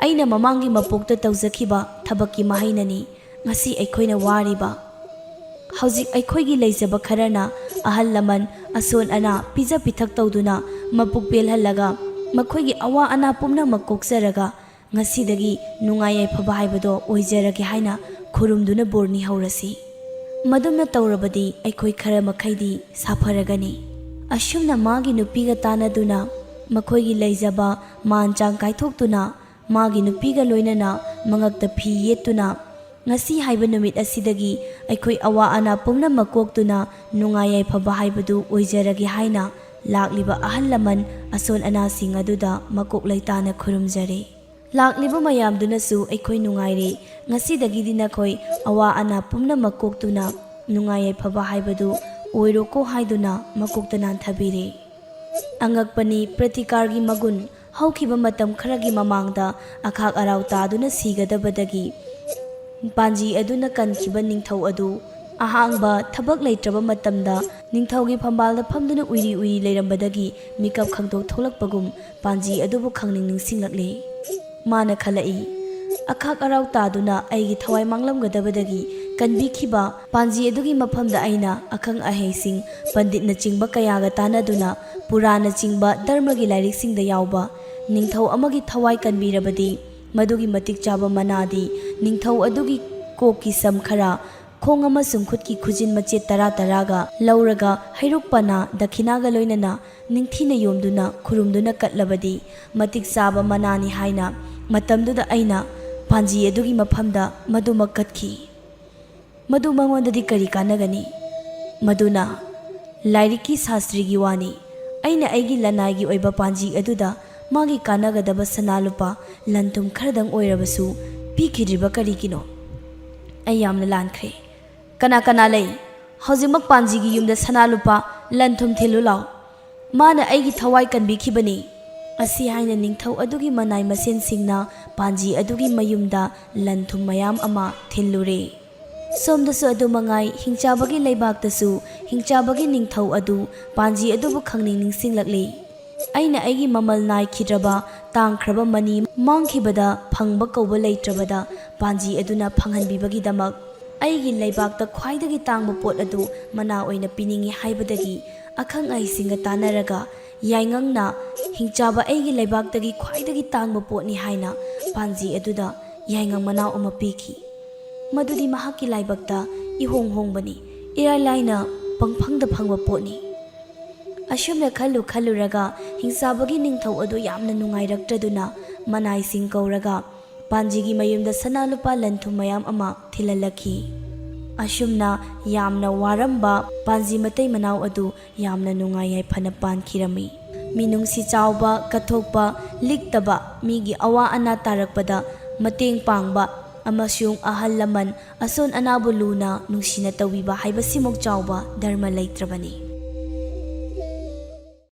ꯑꯩꯅ ꯃꯃꯥꯡꯒꯤ ꯃꯄꯣꯛꯇ ꯇꯧꯖꯈꯤꯕ ꯊꯕꯛꯀꯤ ꯃꯍꯩꯅꯅꯤ ꯉꯁꯤ ꯑꯩꯈꯣꯏꯅ ꯋꯥꯔꯤꯕ꯫ ꯍꯧꯖꯤꯛ ꯑꯩꯈꯣꯏꯒꯤ ꯂꯩꯖꯕ ꯈꯔꯅ ꯑꯍꯜ ꯂꯃꯟ, ꯑꯁꯣꯟ ꯑꯅꯥ ꯄꯤꯖ ꯄꯤꯊꯛ ꯇꯧꯗꯨꯅ ꯃꯄꯨꯛ ꯄꯦꯜꯍꯜꯂꯒ ꯃꯈꯣꯏꯒꯤ ꯑꯋꯥ ꯑꯅꯥ ꯄꯨꯝꯅꯃꯛ ꯀꯣꯛꯆꯔꯒ ꯉꯁꯤꯗꯒꯤ ꯅꯨꯡꯉꯥꯏ ꯌꯥꯏꯐꯕ ꯍꯥꯏꯕꯗꯣ ꯑꯣꯏꯖꯔꯒꯦ ꯍꯥꯏꯅ ꯈꯨꯔꯨꯝꯗꯨꯅ ꯕꯣꯔ ꯅꯤꯍꯧꯔꯁꯤ꯫ ꯃꯗꯨꯝꯅ ꯇꯧꯔꯕꯗꯤ ꯑꯩꯈꯣꯏ ꯈꯔ ꯃꯈꯩꯗꯤ ꯁꯥꯐꯔꯒꯅꯤ꯫" ꯑꯁꯨꯝꯅ ꯃꯥꯒꯤ ꯅꯨꯄꯤꯒ ꯇꯥꯟꯅꯗꯨꯅ ꯃꯈꯣꯏꯒꯤ ꯂꯩꯖꯕ ꯃꯥꯟ ꯆꯥꯡ ꯀꯥꯏꯊꯣꯛꯇꯨꯅ ꯃꯥꯒꯤ ꯅꯨꯄꯤꯒ ꯂꯣꯏꯅꯅ ꯃꯉꯛꯇ ꯐꯤ ꯌꯦꯠꯇꯨꯅ, "ꯉꯁꯤ ꯍꯥꯏꯕ ꯅꯨꯃꯤꯠ ꯑꯁꯤꯗꯒꯤ ꯑꯩꯈꯣꯏ ꯑꯋꯥ ꯑꯅꯥ ꯄꯨꯝꯅꯃꯛ ꯀꯣꯛꯇꯨꯅ ꯅꯨꯡꯉꯥꯏ ꯌꯥꯏꯐꯕ ꯍꯥꯏꯕꯗꯨ ꯑꯣꯏꯖꯔꯒꯦ" ꯍꯥꯏꯅ ꯂꯥꯛꯂꯤꯕ ꯑꯍꯜ ꯂꯃꯟ, ꯑꯁꯣꯟ ꯑꯅꯥꯁꯤꯡ ꯑꯗꯨꯗ ꯃꯀꯣꯛ ꯂꯩꯇꯥꯅ ꯈꯨꯔꯨꯝꯖꯔꯦ꯫ ꯂꯥꯛꯂꯤꯕ ꯃꯌꯥꯝꯗꯨꯅꯁꯨ "ꯑꯩꯈꯣꯏ ꯅꯨꯡꯉꯥꯏꯔꯦ, ꯉꯁꯤꯗꯒꯤꯗꯤ ꯅꯈꯣꯏ ꯑꯋꯥ ꯑꯅꯥ ꯄꯨꯝꯅꯃꯛ ꯀꯣꯛꯇꯨꯅ ꯅꯨꯡꯉꯥꯏ ꯌꯥꯏꯐꯕ ꯍꯥꯏꯕꯗꯨ ꯑꯣꯏꯔꯣꯀꯣ" ꯍꯥꯏꯗꯨꯅ ꯃꯀꯣꯛꯇ ꯅꯥꯟꯊꯕꯤꯔꯦ꯫ ꯑꯉꯛꯄꯅꯤ ꯄ꯭ꯔꯇꯤꯀꯥꯔꯒꯤ ꯃꯒꯨꯟ꯫ ꯍꯧꯈꯤꯕ ꯃꯇꯝ ꯈꯔꯒꯤ ꯃꯃꯥꯡꯗ ꯑꯈꯥꯛ ꯑꯔꯥꯎ ꯇꯥꯗꯨꯅ ꯁꯤꯒꯗꯕꯗꯒꯤ ꯄꯥꯟꯖꯤ ꯑꯗꯨꯅ ꯀꯟꯈꯤꯕ ꯅꯤꯡꯊꯧ ꯑꯗꯨ ꯑꯍꯥꯡꯕ ꯊꯕꯛ ꯂꯩꯇ꯭ꯔꯕ ꯃꯇꯝꯗ ꯅꯤꯡꯊꯧꯒꯤ ꯐꯝꯕꯥꯜꯗ ꯐꯝꯗꯨꯅ ꯎꯏꯔꯤ ꯎꯏꯔꯤ ꯂꯩꯔꯝꯕꯗꯒꯤ ꯃꯤꯀꯞ ꯈꯪꯗꯣꯛ ꯊꯣꯛꯂꯛꯄꯒꯨꯝ ꯄꯥꯟꯖꯤ ꯑꯗꯨꯕꯨ ꯈꯪꯅꯤꯡ ꯅꯤꯡꯁꯤꯡꯂꯛꯂꯦ꯫ ꯃꯥꯅ ꯈꯜꯂꯛꯏ, "ꯑꯈꯥꯛ ꯑꯔꯥꯎ ꯇꯥꯗꯨꯅ ꯑꯩꯒꯤ ꯊꯋꯥꯏ ꯃꯥꯡꯂꯝꯒꯗꯕꯗꯒꯤ ꯀꯟꯕꯤꯈꯤꯕ ꯄꯥꯟꯖꯤ ꯑꯗꯨꯒꯤ ꯃꯐꯝꯗ ꯑꯩꯅ ꯑꯈꯪ ꯑꯍꯩꯁꯤꯡ, ꯄꯟꯗꯤꯠꯅꯆꯤꯡꯕ ꯀꯌꯥꯒ ꯇꯥꯟꯅꯗꯨꯅ ꯄꯨꯔꯥꯅꯆꯤꯡꯕ ꯙꯔꯃꯒꯤ ꯂꯥꯏꯔꯤꯛꯁꯤꯡꯗ ꯌꯥꯎꯕ ꯅꯤꯡꯊꯧ ꯑꯃꯒꯤ ꯊꯋꯥꯏ ꯀꯟꯕꯤꯔꯕꯗꯤ ꯃꯗꯨꯒꯤ ꯃꯇꯤꯛ ꯆꯥꯕ ꯃꯅꯥꯗꯤ ꯅꯤꯡꯊꯧ ꯑꯗꯨꯒꯤ ꯀꯣꯛꯀꯤ ꯁꯝ ꯈꯔ ꯈꯣꯡ ꯑꯃꯁꯨꯡ ꯈꯨꯠꯀꯤ ꯈꯨꯖꯤꯟ ꯃꯆꯦꯠ ꯇꯔꯥ ꯇꯔꯥꯒ ꯂꯧꯔꯒ ꯍꯩꯔꯨꯛ ꯄꯅꯥ ꯗꯈꯤꯅꯥꯒ ꯂꯣꯏꯅꯅ ꯅꯤꯡꯊꯤꯅ ꯌꯣꯝꯗꯨꯅ ꯈꯨꯔꯨꯝꯗꯨꯅ ꯀꯠꯂꯕꯗꯤ ꯃꯇꯤꯛ ꯆꯥꯕ ꯃꯅꯥꯅꯤ" ꯍꯥꯏꯅ ꯃꯇꯝꯗꯨꯗ ꯑꯩꯅ ꯄꯥꯟꯖꯤ ꯑꯗꯨꯒꯤ ꯃꯐꯝꯗ ꯃꯗꯨꯃꯛ ꯀꯠꯈꯤ꯫ ꯃꯗꯨ ꯃꯉꯣꯟꯗꯗꯤ ꯀꯔꯤ ꯀꯥꯟꯅꯒꯅꯤ? ꯃꯗꯨꯅ ꯂꯥꯏꯔꯤꯛꯀꯤ ꯁꯥꯁꯇ꯭ꯔꯤꯒꯤ ꯋꯥꯅꯤ꯫ ꯑꯩꯅ ꯑꯩꯒꯤ ꯂꯅꯥꯏꯒꯤ ꯑꯣꯏꯕ ꯄꯥꯟꯖꯤ ꯑꯗꯨꯗ ꯃꯥꯒꯤ ꯀꯥꯟꯅꯒꯗꯕ ꯁꯅꯥ ꯂꯨꯄꯥ, ꯂꯟ ꯊꯨꯝ ꯈꯔꯗꯪ ꯑꯣꯏꯔꯕꯁꯨ ꯄꯤꯈꯤꯗ꯭ꯔꯤꯕ ꯀꯔꯤꯒꯤꯅꯣ? ꯑꯩ ꯌꯥꯝꯅ ꯂꯥꯟꯈ꯭ꯔꯦ꯫ ꯀꯅꯥ ꯀꯅꯥ ꯂꯩ? ꯍꯧꯖꯤꯛꯃꯛ ꯄꯥꯟꯖꯤꯒꯤ ꯌꯨꯝꯗ ꯁꯅꯥ ꯂꯨꯄꯥ, ꯂꯟ ꯊꯨꯝ ꯊꯤꯜꯂꯨ ꯂꯥꯎ꯫ ꯃꯥꯅ ꯑꯩꯒꯤ ꯊꯋꯥꯏ ꯀꯟꯕꯤꯈꯤꯕꯅꯤ꯫ ꯑꯁꯤ ꯍꯥꯏꯅ ꯅꯤꯡꯊꯧ ꯑꯗꯨꯒꯤ ꯃꯅꯥꯏ ꯃꯁꯦꯟꯁꯤꯡꯅ ꯄꯥꯟꯖꯤ ꯑꯗꯨꯒꯤ ꯃꯌꯨꯝꯗ ꯂꯟ ꯊꯨꯝ ꯃꯌꯥꯝ ꯑꯃ ꯊꯤꯜꯂꯨꯔꯦ꯫ ꯁꯣꯝꯗꯁꯨ ꯑꯗꯨ ꯃꯉꯥꯏ, ꯍꯤꯡꯆꯥꯕꯒꯤ ꯂꯩꯕꯥꯛꯇꯁꯨ ꯍꯤꯡꯆꯥꯕꯒꯤ ꯅꯤꯡꯊꯧ ꯑꯗꯨ ꯄꯥꯟꯖꯤ ꯑꯗꯨꯕꯨ ꯈꯪꯅꯤꯡ ꯅꯤꯡꯁꯤꯡꯂꯛꯂꯤ꯫ ꯑꯩꯅ ꯑꯩꯒꯤ ꯃꯃꯜ ꯅꯥꯏꯈꯤꯗ꯭ꯔꯕ ꯇꯥꯡꯈ꯭ꯔꯕ ꯃꯅꯤ ꯃꯥꯡꯈꯤꯕꯗ ꯐꯪꯕ ꯀꯧꯕ ꯂꯩꯇ꯭ꯔꯕꯗ ꯄꯥꯟꯖꯤ ꯑꯗꯨꯅ ꯐꯪꯍꯟꯕꯤꯕꯒꯤꯗꯃꯛ ꯑꯩꯒꯤ ꯂꯩꯕꯥꯛꯇ ꯈ꯭ꯋꯥꯏꯗꯒꯤ ꯇꯥꯡꯕ ꯄꯣꯠ ꯑꯗꯨ ꯃꯅꯥ ꯑꯣꯏꯅ ꯄꯤꯅꯤꯡꯏ ꯍꯥꯏꯕꯗꯒꯤ ꯑꯈꯪ ꯑꯍꯩꯁꯤꯡꯒ ꯇꯥꯟꯅꯔꯒ ꯌꯥꯏꯉꯪꯅ ꯍꯤꯡꯆꯥꯕ ꯑꯩꯒꯤ ꯂꯩꯕꯥꯛꯇꯒꯤ ꯈ꯭ꯋꯥꯏꯗꯒꯤ ꯇꯥꯡꯕ ꯄꯣꯠꯅꯤ ꯍꯥꯏꯅ ꯄꯥꯟꯖꯤ ꯑꯗꯨꯗ ꯌꯥꯏꯉꯪ ꯃꯅꯥꯎ ꯑꯃ ꯄꯤꯈꯤ꯫ ꯃꯗꯨꯗꯤ ꯃꯍꯥꯛꯀꯤ ꯂꯥꯏꯕꯛꯇ ꯏꯍꯣꯡ ꯍꯣꯡꯕꯅꯤ, ꯏꯔꯥꯏ ꯂꯥꯏꯅ ꯄꯪꯐꯪꯗ ꯐꯪꯕ ꯄꯣꯠꯅꯤ꯫ ꯑꯁꯨꯝꯅ ꯈꯜꯂꯨ ꯈꯜꯂꯨꯔꯒ ꯍꯤꯡꯆꯥꯕꯒꯤ ꯅꯤꯡꯊꯧ ꯑꯗꯨ ꯌꯥꯝꯅ ꯅꯨꯡꯉꯥꯏꯔꯛꯇ꯭ꯔꯗꯨꯅ ꯃꯅꯥꯏꯁꯤꯡ ꯀꯧꯔꯒ ꯄꯥꯟꯖꯤꯒꯤ ꯃꯌꯨꯝꯗ ꯁꯅꯥ ꯂꯨꯄꯥ ꯂꯟ ꯊꯨꯝ ꯃꯌꯥꯝ ꯑꯃ ꯊꯤꯜꯍꯜꯂꯛꯈꯤ꯫ ꯑꯁꯨꯝꯅ ꯌꯥꯝꯅ ꯋꯥꯔꯝꯕ ꯄꯥꯟꯖꯤ ꯃꯇꯩ ꯃꯅꯥꯎ ꯑꯗꯨ ꯌꯥꯝꯅ ꯅꯨꯡꯉꯥꯏ ꯌꯥꯏꯐꯅ ꯄꯥꯟꯈꯤꯔꯝꯃꯤ꯫ ꯃꯤꯅꯨꯡꯁꯤ ꯆꯥꯎꯕ, ꯀꯠꯊꯣꯛꯄ, ꯂꯤꯛꯇꯕ, ꯃꯤꯒꯤ ꯑꯋꯥ ꯑꯅꯥ ꯇꯥꯔꯛꯄꯗ ꯃꯇꯦꯡ ꯄꯥꯡꯕ ꯑꯃꯁꯨꯡ ꯑꯍꯜ ꯂꯃꯟ ꯑꯁꯣꯟ ꯑꯅꯥꯕꯨ ꯂꯨꯅ ꯅꯨꯡꯁꯤꯅ ꯇꯧꯕꯤꯕ ꯍꯥꯏꯕꯁꯤꯃꯨꯛ ꯆꯥꯎꯕ ꯙꯔꯃ ꯂꯩꯇ꯭ꯔꯕꯅꯤ꯫